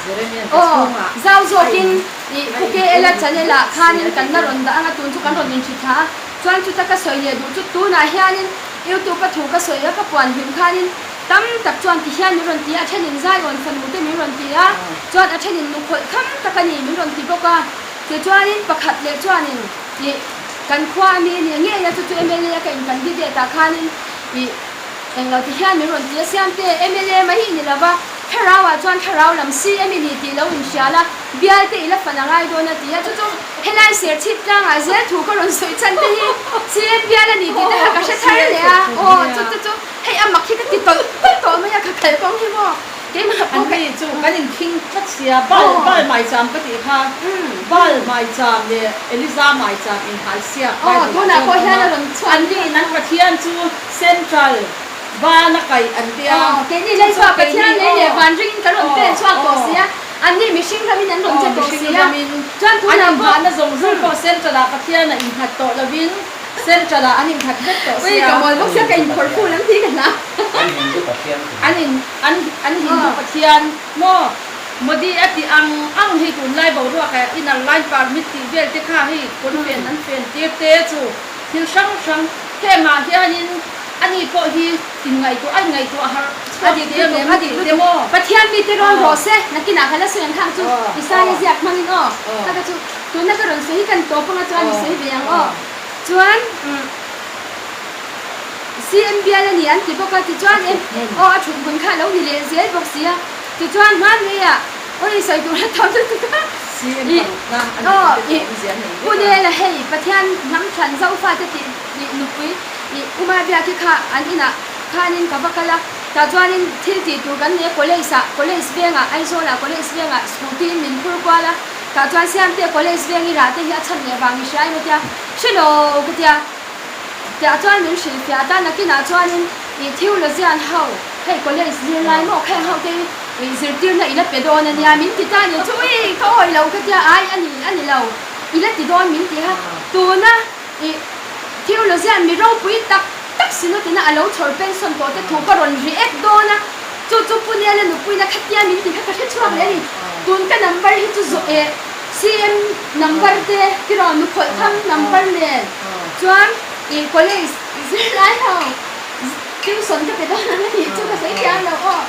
Oh, zau zawkin i Pu K L a channel ah khanin kan la rawn dah anga, tun chu kan rawn inhri thla a. Chuan chuta ka sawi leh duh chu, tunah hianin YouTube-a thu ka sawi a, ka puan hlim khanin tam tak chuan ti hian min rawn ti a, a ṭhenin Zion fanu te min rawn ti a, chuan a ṭhenin nukhawlh kham tak a ni min rawn ti bawk a. Tichuanin pakhat leh chuanin i kan khua a mi a ni ngei a, chu chu M L A a ka in candidate ah khanin i englo ti hian min rawn ti a, Siamte, M L A mai i ni lova, thlarauah chuan thlarau lam C M i ni tih lo inhrial a, bial te i la fan a ngai dawn a ti a. Chu chu helai Serchhip tlangah zel thu ka rawn sawi chhan te hi C M bial a ni tih te kha ka hre thar leh a. Aw, chu chu chu hei a mak hi ka ti tawlh tawlh tawh mai a, ka kalkawng hi maw. Keimah pawh ka... Anni chu kan inkhing tlat si a, bal, bal maicham ka tih kha. Bal maicham leh Elijah maicham inhal siak. Aw, tunah pawh hian a rawn chhuah. Anni nan Pathian chu Central bana kaih an tia. Aw, keini Lalpa Pathian lei leh van ringin ka rawn pen chhuak tawh si a. Anni mihring ramin an rawn che tawh si a. Chuan tunah pawh an inhahna zawng zawng pawh Central-a Pathian a innghat tawh lovin, Central-a an innghat vek tawh si a. Ui, ka mawl bawk si a, ka inphawrh full ang ti ka hna. An Hindu Pathian. An in, an, an Hindu Pathian maw? Modi a ti ang ang hi tunlai boruak a inner line permit tih vel te kha hi kan fen, an fen tir te chu. Thil hrang hrang, hemah hianin ani pawh hi inngaihtuah, a inngaihtuah har a ti te, a ti te maw? Pathian mite rawn rawh se, nakinah ka la sawi ang khang chu, Isaiah ziak hmangin aw. Taka chu, tuna ka rawn sawi hi kan tawp anga chuan i sawi ve ang aw. Chuan, mm, C M bial a ni an ti bawk a, tichuan em, aw, a thut hun kha lo ni leh zel bawk si a. Tichuan hmanveia, aw, i sawi tur a tam lutuk a. I, aw, i, Pu Nela hei, Pathian hnam thlan Zofate tih, i, nupui, i, Uma Biak hi kha an inah khanin ka va kal a. Tah chuanin thil tih tur kan nei a, college-ah, college vengah, Aizawlah college vengah scooty-in min phur kual a. Tah chuan Siamte college veng i rah te hi a chhan leh vang i hria em a tia, hre lo ka tia. Tah chuan min hrilhfiah ta, nakinah chuanin i theologian ho, hei college zirlai maw, kheng ho te i zirtirna i la pe dawn a nia, min ti ta ni chu, ui, ka awi lo ka tia, ai, a ni, a ni lo, i la ti dawn min ti a. Tuna i theologian mi ropui tak tak Synod-ina a lo chhawr pension tawh te thu ka rawn react dawn a. Chu, chu Pu Nela nupuina kha tia min ti kha ka hre chhuak leh a nih. Tun ka number hi chu zo e, C M number te, ti ro nu khol tham number nen. Chuan, i college zirlai ho, tuition ka pe dawn ang a ni, chu ka sawi tia lo aw.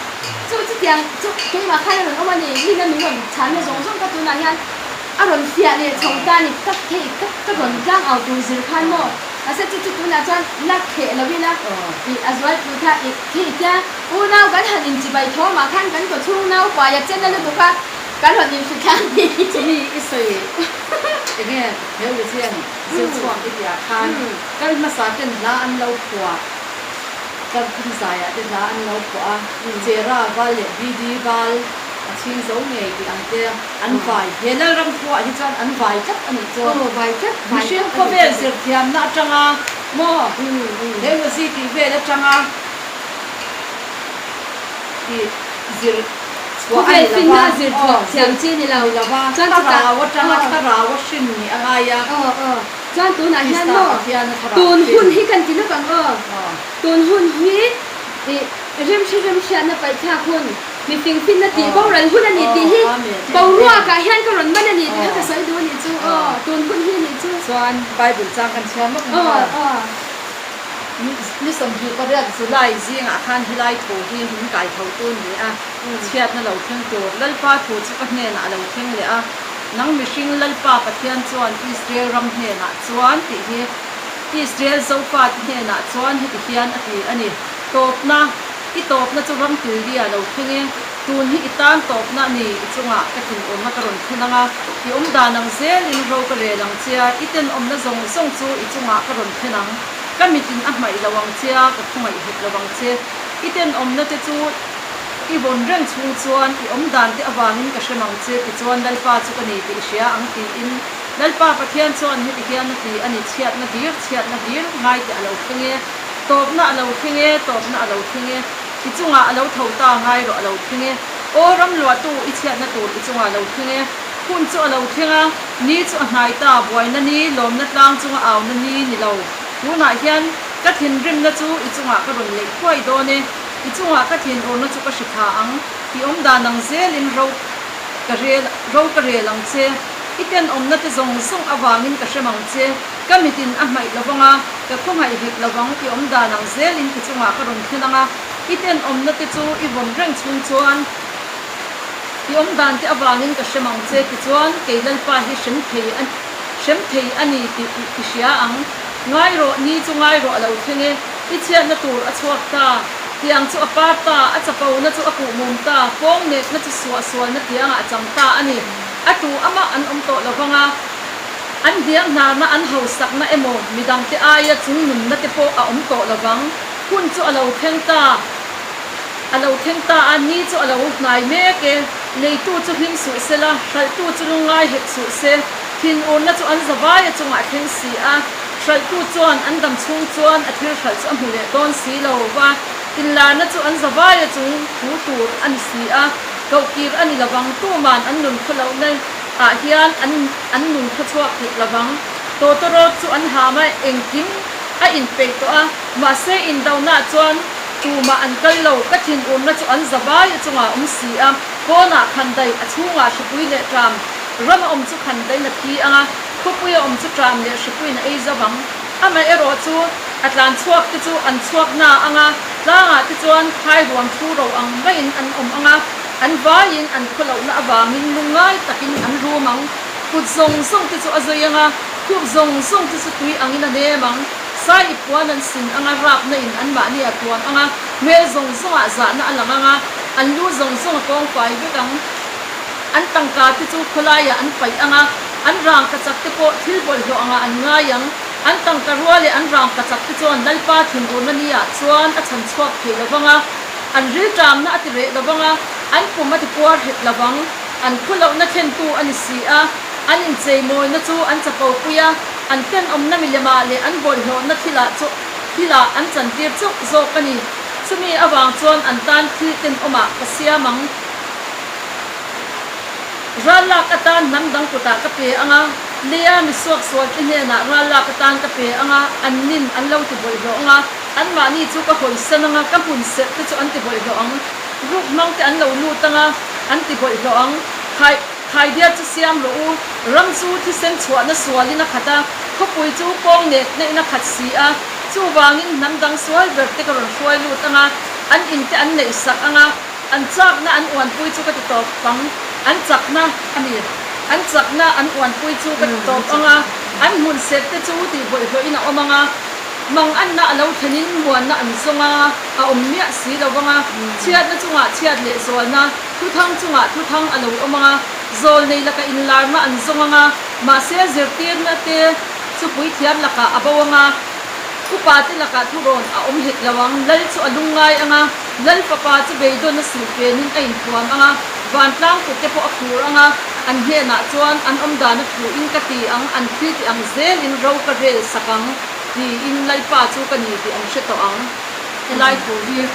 Chu, chu tiang, chu keimah khan a rawn awm a ni, ni na min rawn chhanna zawng zawng ka tunah hian a rawn fiah leh chho ta ni, ka thei, ka, ka rawn tlang au tur zir khan maw. A se chu, chu tunah chuan la theh lo ila, i, a zualtu kha, i, thei tia, unau kan han inchibai thawm a khan kan kawchhung nau paia chenna lutuk a, kan rawn inhre thlang ni. Chumi i sawi, enge, he u chiang, zir chhuak i tia khan, kan hmasa ten hla an lo phuah. Kan khum zaiah te hla an lo phuah a, chera val leh B D val a chhing zo ngei tih ang te an vai. He Lalram khuaa hi chuan an vai tlat a nih chu. Aw, vai tlat, vai tlat a nih chu. Mihring khawvel zir thiamna aṭanga maw? He Lazi tih vel aṭanga i zir chhuah a ni lo va. Khawvel finna zir chhuah thiam chi ni lo. Ni lo va. Chuan thlarau aṭanga, thlarau a hrin ni a ngai a. Aw, aw. Chuan tunah hian maw, tun hun hi kan ti lawk ang aw. Tun hun hi, i, remhre remhriatna paih thlak hun, mi fingfinna tih boral hun a ni tih hi, boruakah hian ka rawn man a ni tih kha ka sawi duh a ni chu. Aw, tun hun hi a ni chu. Chuan Bible chang kan chhiar lawk ang a. Aw, aw. Ni, ni sawmhnih pariat July zingah khan hi lai thu hi min kai tho tu ni a. Chhiatna lo thleng tur, Lalpa thu chu ka hnenah a lo thleng leh a. Nang mihring Lalpa Pathian chuan Israel ram hnenah chuan tih hi, Israel Zopa te hnenah chuan heti hian a ti a ni. Tawpna, i tawpna chu ram tuiria lo thleng e. Tun hi i tan tawpna a ni, i chungah ka thinurna ka rawn thleng ang a. I awm dan ang zelin ro ka rel ang che a, i tenawmna zawng zawng chu i chungah ka rawn thleng ang. Ka mitin a hmaih lo ang che a, ka khawngaih hek lo ang che. I tenawmna te chu i vawn reng chhung chuan i awm dan te avangin ka hrem ang che, tichuan Lalpa chu ka ni tih hria ang tiin Lalpa Pathian chuan heti hian a ti a ni, chhiatna dir, chhiatna dir, ngai teh a lo thleng e, tawpna a lo thleng e, tawpna a lo thleng e, i chungah a lo tho ta ngai rawh a lo thleng e, aw ram luahtu i chhiatna tur i chungah a lo thleng e, hun chu a lo thleng a, ni chu a hnai ta, buaina ni, lawmna tlang chunga auna ni ni lo. Tunah hian ka thinrimna chu i chungah ka rawn leih huai dawn e, i chungah ka thinurna chu ka hre thla ang, i awm dan ang zelin ro ka rel, ro ka rel ang che, i tenawmna te zawng zawng avangin ka hrem ang che, ka mitin a hmaih lo vang a, ka khawngaih hek lo vang, i awm dan ang zelin i chungah ka rawn thleng ang a, i tenawmna te chu i vawn reng chhung chuan, i awm dan te avangin ka hrem ang che, tichuan kei Lalpa hi hrem thei a, hrem thei a ni tih i, i hria ang. Ngai rawh, ni chu ngai rawh a lo thleng e, i chhiatna tur a chhuak ta, tiang chu a par ta, a chapona chu a kuhmum ta, pawng nekna chu suahsualna tiangah a chang ta a ni. A tu amah an awm tawh lo vang a, an hniang hnarna, an hausakna emaw, midangte aia chungnunna te pawh a awm tawh lo vang. Hun chu a lo thleng ta. A lo thleng ta a, ni chu a lo hnai mek e, neitu chu hlim suh sela, hralhtu chu lungngai hek suh se, thinurna chu an zavaia chungah thleng si a, hralhtu chuan an dam chhung chuan a thil hralh chu a hmu leh dawn si lo va, inlarna chu an zavaia chung thu tur a ni si a, kohkir a ni lovang, tuman an nun khawlohna ah hian an, an nun khaw chhuak hek lovang, tawtawrawt chu an ham a, engkim a inpeih tawh a, mahse, indona chuan tumah an kal lo, ka thinurna chu an zavaia chungah awm si a, pawnah khandai, a chhungah hripui leh ṭam, rama awm chu khandaiin a thi ang a, khawpuia awm chu ṭam leh hripuiin a ei zo vang. Amaherawhchu, a tlan chhuak te chu an chhuak na ang a, tlangah te chuan phairuam thu ro ang maiin an awm ang a, an vaiin an khawlohna avangin lungngai takin an rum ang. Kut zawng zawng te chu a zawi ang a, thup zawng zawng te chu tui angin a nem ang. Sa ip puan an sin ang a, rapnain anmahni a tuam ang a, hmel zawng zawngah zahna a lang ang a, an lu zawng zawng a kawng fai vek ang. An tangka te chu khawlaiah an paih ang a, an rangkachak te pawh thil bawlhhlawh anga an ngai ang. An tangka rual leh an rangkachak te chuan Lalpa thinurna niah chuan a chhan chhuak thei lo vang a, an rilṭamna a ti reh lo vang a, an pum a ti puar hek lo vang. An khawlohna thlentu a ni si a, an incheimawina chu an chapopui a, an tenawmna milemah leh an bawlhhlawhna thilah chu, thilah an chantir chauh zawk a ni. Chumi avang chuan an tan thil tenawmah ka siam ang. Ral lak atan hnam dang kutah ka pe ang a, leia mi suaksual te hnenah ral lak atan ka pe ang a, an nin an lo ti bawlhhlawh ang a, anmahni chu ka hawisan ang a, ka hmun serh te chu an ti bawlhhlawh ang. Ruk hmang te an lo lut anga, an ti bawih hlawh ang. Khai, khaidiat chu siam rawh u, ram chu thisen chhuahna sualin a khat a, khawpui chu kawng neknain a khat si a, chuvangin hnam dang sual ber te ka rawn hruai lut anga, an in te an neihsak anga, an chakna an uanpui chu ka ti tawp ang, an chakna a ni, an chakna an uanpui chu ka ti tawp anga, an hmun set te chu tih bawih hlawhin a awm anga, manganna a lo thlenin muanna an zawng a, a awm miah si lo vang a, chhiatna chungah chhiat leh zawlna, thuthang chungah thuthang a lo awm anga, zawl nei laka inlarna an zawng anga, mahse zirtirna te chu puithiam lakah a bo anga, upa te lakah thurawn a awm het lo ang, lal chu a lungngai anga, lal fapa chu beidawnna silpenin a inthuam anga, vantlang kut te pawh a phur anga, an hnenah chuan an awm dan a thu in ka ti ang, an thil tih ang zelin ro ka rel sak ang. Tiin Lalpa chu ka ni tih an hre tawh ang. Helai thu hi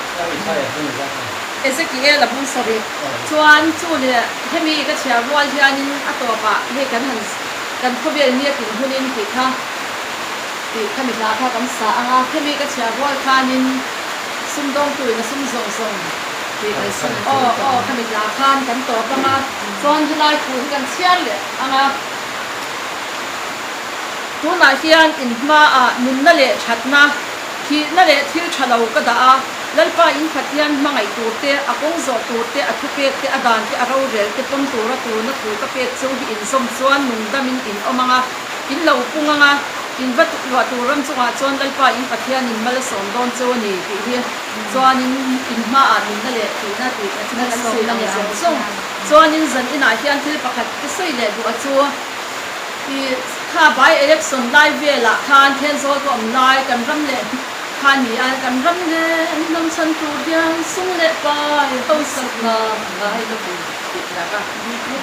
Ezekiel a bung sarih. Chuan chu leh hemi ka chhiar rual hianin a tawpah hei kan han, kan khawvel nia tin hunin tih kha, tih kha mi hla kha kan sa anga, hemi ka chhiar rual khanin sumdawngtuin a sum zawng zawng tih kan sa. Aw, aw, kha mi hla khan kan tawp anga, chuan helai thu hi kan chhiar leh anga. Tunah hian in hmaah nunna leh ṭhatna, thihna leh thil ṭha lo ka dah a, Lalpa in Pathian hmangaih tur te, a kawng zawh tur te, a thupek te, a dan te, a rorel te pawm tura tuna thu ka pek chu hi inzawm chuan nungdamin in awm anga, in lo pung anga, in va luah tur ram chungah chuan Lalpa in Pathianin mal a sawm dawn cheu a ni tih hi. Chuanin in hmaah nunna leh thihna tih kan sawmna leh zawng zawng. Chuanin zan inah hian thil pakhat ka sawi leh duh a chu, I, kha by-election lai velah khan Thenzawl ka awm lai, kan ram leh kha ni a, kan ram leh an hnam chhan tur hian sum leh pai hausakna ngai lovin tih hlak a.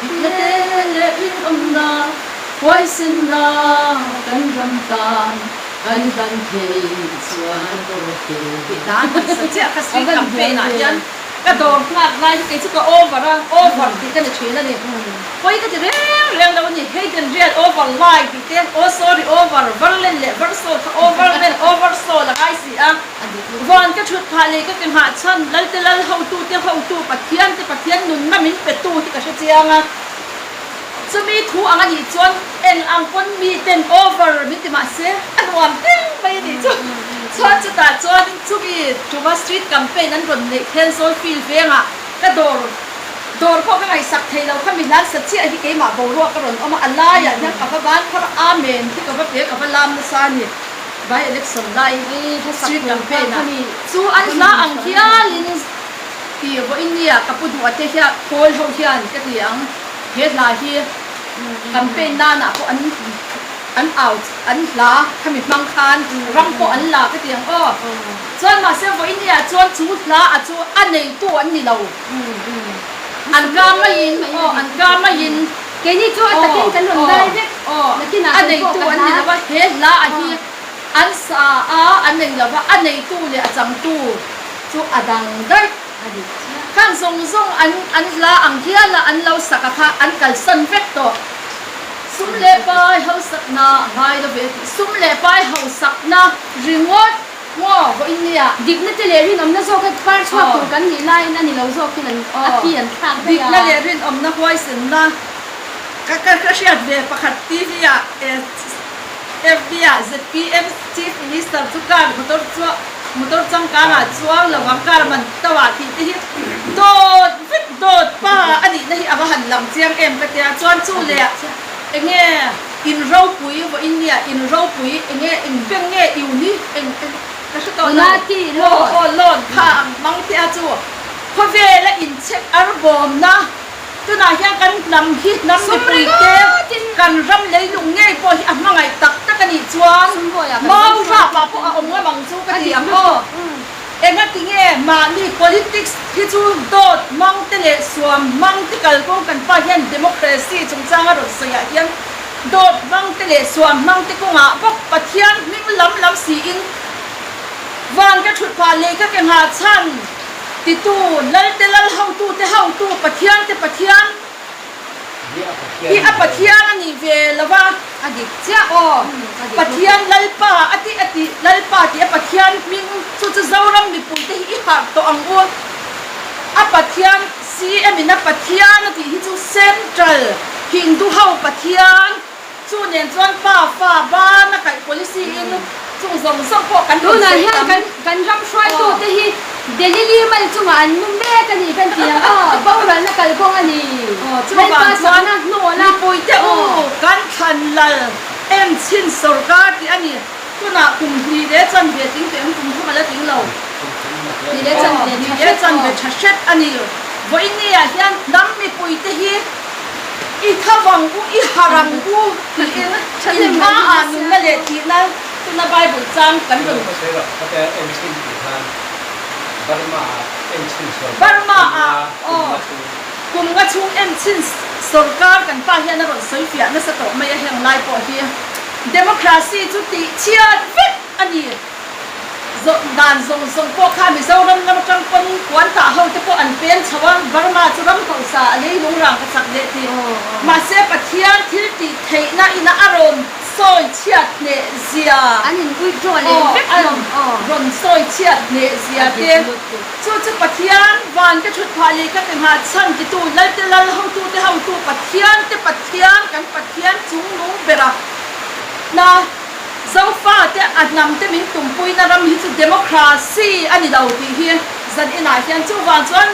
Dikna te leh rinawmna, huaisenna kan ram tan kan dan thei chuan kawr thei. Tih dan han sa chiah kha street campaign-ah hian Ka dawr nghak lai hi kei chu ka over a, over tih ka ni ṭhin a ni. Pawi ka ti reng reng lo a ni. Hei den rial over lai tih te, oh sorry, over, var len leh var saw kha over len, over saw la ngai si a. Van ka ṭhut phah lei ka ke nghah chhan, lal te lal, hotu te hotu, Pathian te Pathian nunna min petu hi ka hre chiang a. Chumi thu ang a nih chuan eng ang pawn mi ten over min ti mah se, a nuam teng mai a ni chu. Chuan chutah chuan chumi ṭuma street campaign an rawn neih Thenzawl field vengah ka dawr, dawr pawh ka ngaihsak thei lo kha, mi hlan sa chiah hi keimah boruak ka rawn awm a, a laiah hian ka va ban phar a, men hi ka va pe, ka va lam nasa a ni. By-election lai street campaign-ah chu an hla ang hialin ti vawiin nia ka pu duh a te hian, Pawl ho hian ka ti ang, he hla hi campaign nana pawh an, an au, an hla kha mi hmang khan ram pawh an la ka ti ang aw. Chuan mahse vawiin nia chuan chu hla a chu a neitu an ni lo. An ka maiin, aw, an ka maiin. Keini chu a takin kan rawn dai vek. Aw, nakinah a neitu an ni lo va, he hla a hi an sa a, an nei lo va, a neitu leh a changtu chu a dang daih. Khang zawng zawng an, an hla ang hiala an lo sak a kha, an kalsan vek tawh. Sum leh pai hausakna ngai lo ve, sum leh pai hausakna ringawt. Maw, vawiin nia. Dikna te leh rinawmna zawk kha par chhuak tur kan nih laiin a ni lo zawkin an, a thi an thlak daih a. Dikna leh rinawmna huaisenna. Ka, ka, ka hriat ve pakhat T V-ah, eh, F B-ah Z P M Chief Minister chu car motor chu, motor changkangah chuang lo ang, car man tawh a tih te hi dawt vek dawt pa a nihna hi a va han lang chiang em ka tia, chuan chu leh enge in ropui vawiin nia, in ropui enge, in beng nge iu ni, eng, eng, ka hre tawh lo. Aw, aw, loan kha ang hmang tia chu. Khawvela inchhek arbawmna. Tunah hian kan hnam hi hnam mipuite, kan ram leilung ngei pawh hi a hmangaih tak tak a nih chuan, mau rapah pawh a awm ngam ang chu ka ti ang aw. Engatinge mahni politics hi chu dawt hmang te leh suam hmang te kalkawng, kan pa hian democracy chungchang a rawn sawiah hian dawt hmang te leh suam hmang te kawngah bawk Pathian hming lam lam siin, van ka ṭhut phah lei ka ke nghah chhan titu, lal te lal, hotu te hotu, Pathian te Pathian hi a Pathian a nih ve lo va. A dik chiah aw. Pathian Lalpa a ti, a ti, Lalpa ti a Pathian hming chu chu Zoram mipuite hi i harh tawh ang u. A Pathian, C M in a Pathian a tih hi chu central Hindu ho Pathian. Chu nen chuan pa fa ba na kai policy in chung zawng zawng pawh kan rawn sawi hian kan, kan ram hruaitu te hi Delhi li mal chunga an nung mek a ni kan ti ang. Aw, boral na kal bawng a ni. Aw, chu Lalpa vang chuan sakna hnu la. Mipui te u, kan thlan lal, Enchhin sawrkar tih a ni. Tunah kum hnih leh chanve ting te, kum thum a la ting lo. Hnih leh chanve, hnih leh chanve ṭha hret a ni. Vawiin niah hian hnam mipui te hi i thavang u, i harang u tiin in hmaa nunna leh tihna tuna Bible chang kan rawn Burma a, aw, kum nga chhung Enchhin sawrkar kan pa hian a rawn sawi fiah nasa tawh mai a, heng lai pawh hi democracy chu tih chhiat vek a ni. Zo-, dan zawng zawng pawh kha Mizoram lam aṭang pawn puan tah ho te pawh an pen chho a, Burma chu ram hausa a leilung rang ka chak leh tih. Mahse, Pathian thil tih theihna ina a rawn sawi chhiat hneh zia. An in withdraw leh vek an lo. Rawn sawi chhiat hneh zia te. Chu chu Pathian van ka ṭhut phah leh ka ke nghah chhan titu, lal te lal, hotu te hotu, Pathian te Pathian, kan Pathian chungnung bera. Na, Zofa te a hnam te min tumpuina ram hi chu democracy a ni lo tih hi zaninah hian chuvang chuan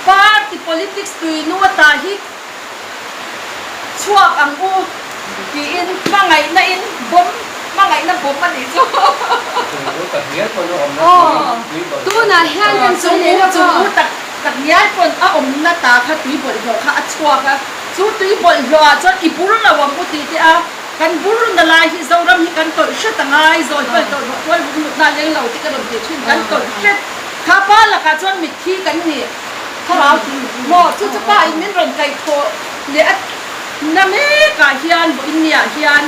party politics tuinu ata hi chhuak ang u tiin hmangaihna in bomb, hmangaihna bomb a nih chu. Aw, tunah hian kan sawi leh lawk a. Chung u tak, tak ngial pawn a awmna ta kha tui bawlhhlawh kha a chhuak a. Chu tui bawlhhlawhah chuan i bur lo ang u tih te a. Kan bur na lai hi Zoram hi kan tawlh hret a ngai, zawi pawl tawlh hnawh tual lunglut na leng lo tih ka rawn ti ṭhin, kan tawlh hret. Kha pa lakah chuan mitthi kan nih. Thlarau ti maw, chu chu pa in min rawn kaihthawh leh a na mekah hian, vawiin niah hian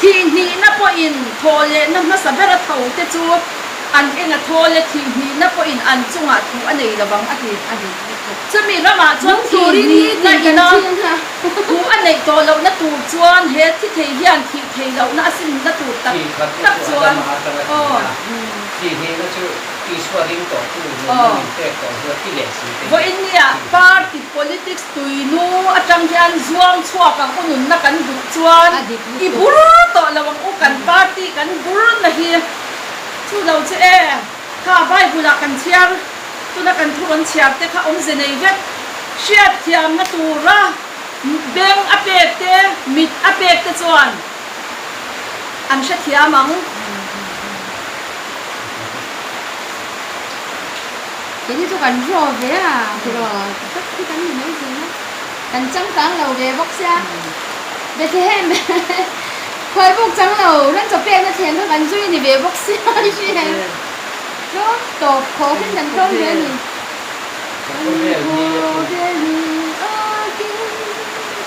thih hnihna pawhin thaw leh na hmasa ber a tho te chu an enga thaw leh thih hnihna pawhin an chungah thu a nei lovang a ti. Chumi ramah chuan thih hnihna ina thu a neih tawh lohna tur chuan he thi thei hian thih thei lohna a simna tur tak tak chuan, aw, thih hnihna chu Isua ring tawh chu nunna min pek tawh hi a ti leh si te. Vawiin nia party politics tuinu aṭang hian zuang chhuak ang u nunna kan duh chuan i bur tawh lo ang u, kan party kan bur na hi. Chu lo chu e. Kha Bible-ah kan chhiar, tuna kan thu rawn chhiar te kha awmze nei vek. Hriatthiamna tura beng a pek te, mit a pek te chuan an hrethiam ang. Keini chu kan draw ve a, draw tak hi kan ni mai zing a. Kan changkang lo ve bawk sia. Bethlehem. Khawi bawk chang lo, ran chaw pekna thlen kha kan zui ni ve bawk sia, i hria. Tlawm tawp khaw khin kan tlawm ve a ni. Kan khaw vel ni a kin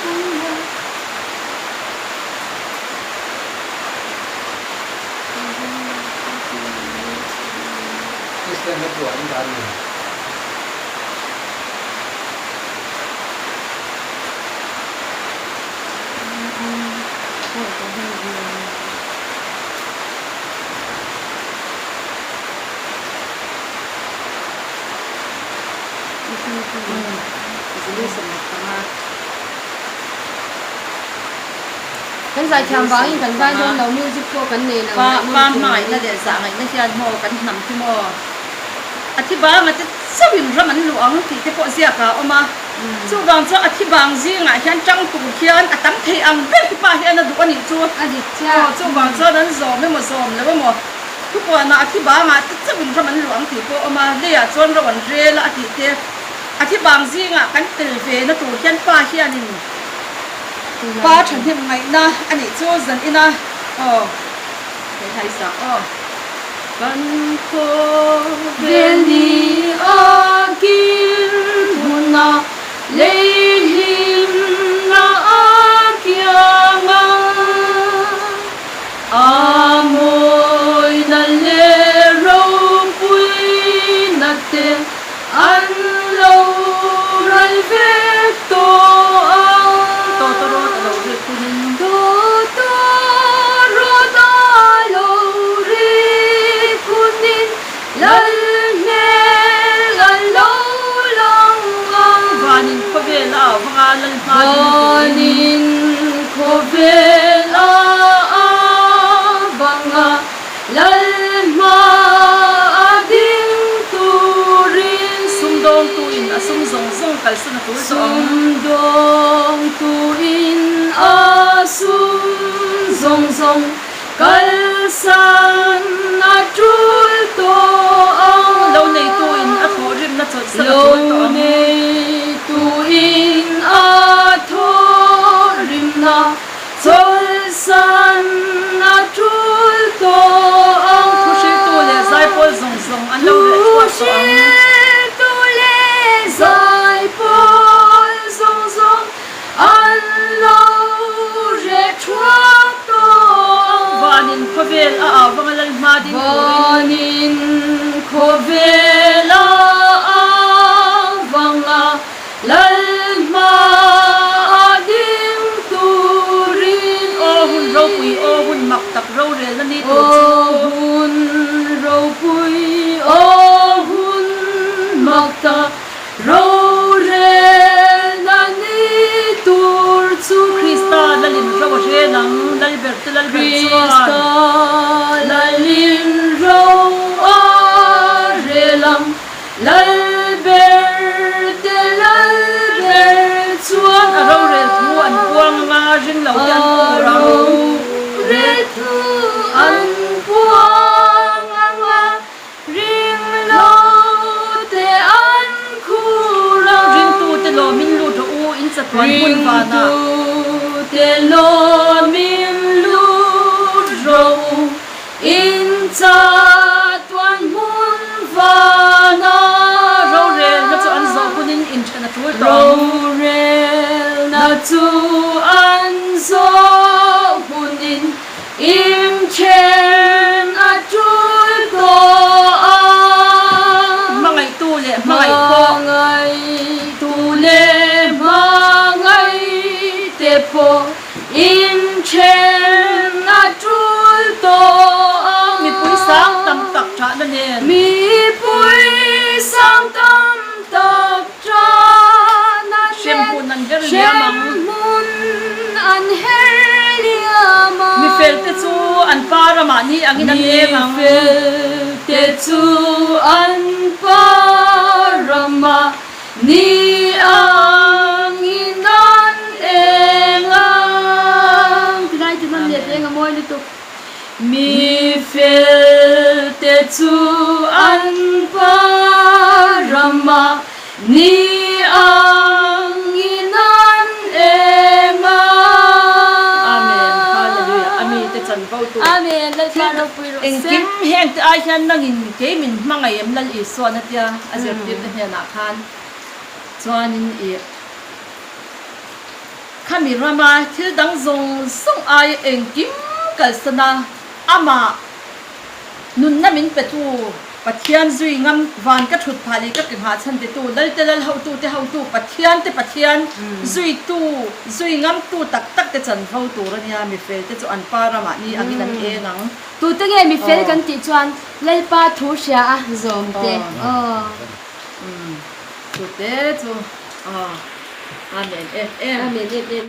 kan lo. Christian na tuah in kan ni. Kan zai thiam vangin kan zai dawn lo, music pawh kan nei lo. Pa, pa hmangaihna leh zahngaihna hian maw kan hnam hi maw? A thi banga te chauhin ram an luh ang tih te pawh ziak a awm a. Chuvang chuan a thi bang zingah hian ṭang tur hian a tam thei ang ber hi pa hian a duh a nih chu. A dik chiah. Aw, chuvang chuan an zawm emaw zawm lo emaw, thupuanah a thi bangah te chauhin ram an luh ang tih pawh a awm a, leiah chuan ro an rel a, a tih te. A thi bang zingah kan tel ve na tur hian pa hianin pa ṭhahnemngaihna a nih chu, zanina, aw, kan hai sa aw. Kan khaw vel ni a kir hmuna, lei hlimna a kianga, a mawina le ropuina te an lo ral vek tawh ang. Tawtawrawt a lo rik hunin. Tawtawrawt a lo rik hunin, lal hmel an lo la. Sumdawngtuin a sum zawng zawng kalsan a tul tawh ang. Lo neituin a thawhrimna chawlhsan a tul tawh ang. Lo neituin a thawhrimna chawlhsan a tul tawh ang. Thuhriltu le zaipawl zawng zawng an lo reh thuak tawh ang. Thuhriltu le zaipawl zawng zawng an lo reh thuak tawh ang. Vanin khawvela a vanga Lalhma ding turin. Vanin khawvela a vanga Lalhma ding turin. Aw hun ropui, aw hun maktak rorelna ni tur chu. Aw hun ropui, aw hun maktak rorelna ni tur chu. Krista lalin ro a rel ang, Lalberte Lalber chuan. Krista lalin ro a rel ang, Lalberte Lalber chuan. A rorel thu an puang anga, ringlo te an phur ang. A rorel thu an puang anga, ringlo te an phur ang. Ringtute lawmin lut rawh u, in chatuan hmun vana. Ringtute lawmin lut rawh u, in chatuan hmun vana. Rorelna chu an zawh hunin inṭhen a tul tawh ang. Rorelna chu an zawh hunin inṭhen a tul tawh ang. Hmangaihtu le hmangaih pawh. Hmangaihtu le hmangaih te pawh inṭhen a tul tawh ang. Mipui sang tam tak ṭhahna nen. Mipui sang tam tak ṭhahna nen. Hremhmun an her liam ang. Hremhmun an her liam ang. Mi felte chu an pa ramah ni angin an eng ang. Mi felte chu an pa ramah ni angin an eng ang. Tilai chu man le eng a mawi lutuk. Mi felte chu an pa ramah ni angin an eng ang. Amen. Hallelujah. A mi te chanvo tu. Amen. Lalpa ropui rawh se. Engkim heng te ai hian nangin kei min hmangaih em Lal Isuan a tia, a zirtirte hnenah khan. Chuanin i, khami rama thil dang zawng zawng ai engkim kalsana ama nunna min petu Pathian zui ngam, van ka thut phah leh ka nghah chhan te tu, Lalte Lal, hotute hotu, Pathian te Pathian, zuitu, zui ngamtu tak tak te chanvo tur a nia, mi felte chu an pa ramah ni angin an eng ang. Tute nge mi fel kan tih chuan Lalpa thu hria a zawm te. Aw. Aw. Tute chu. Aw. Amen. Em, em. Amen, em, em.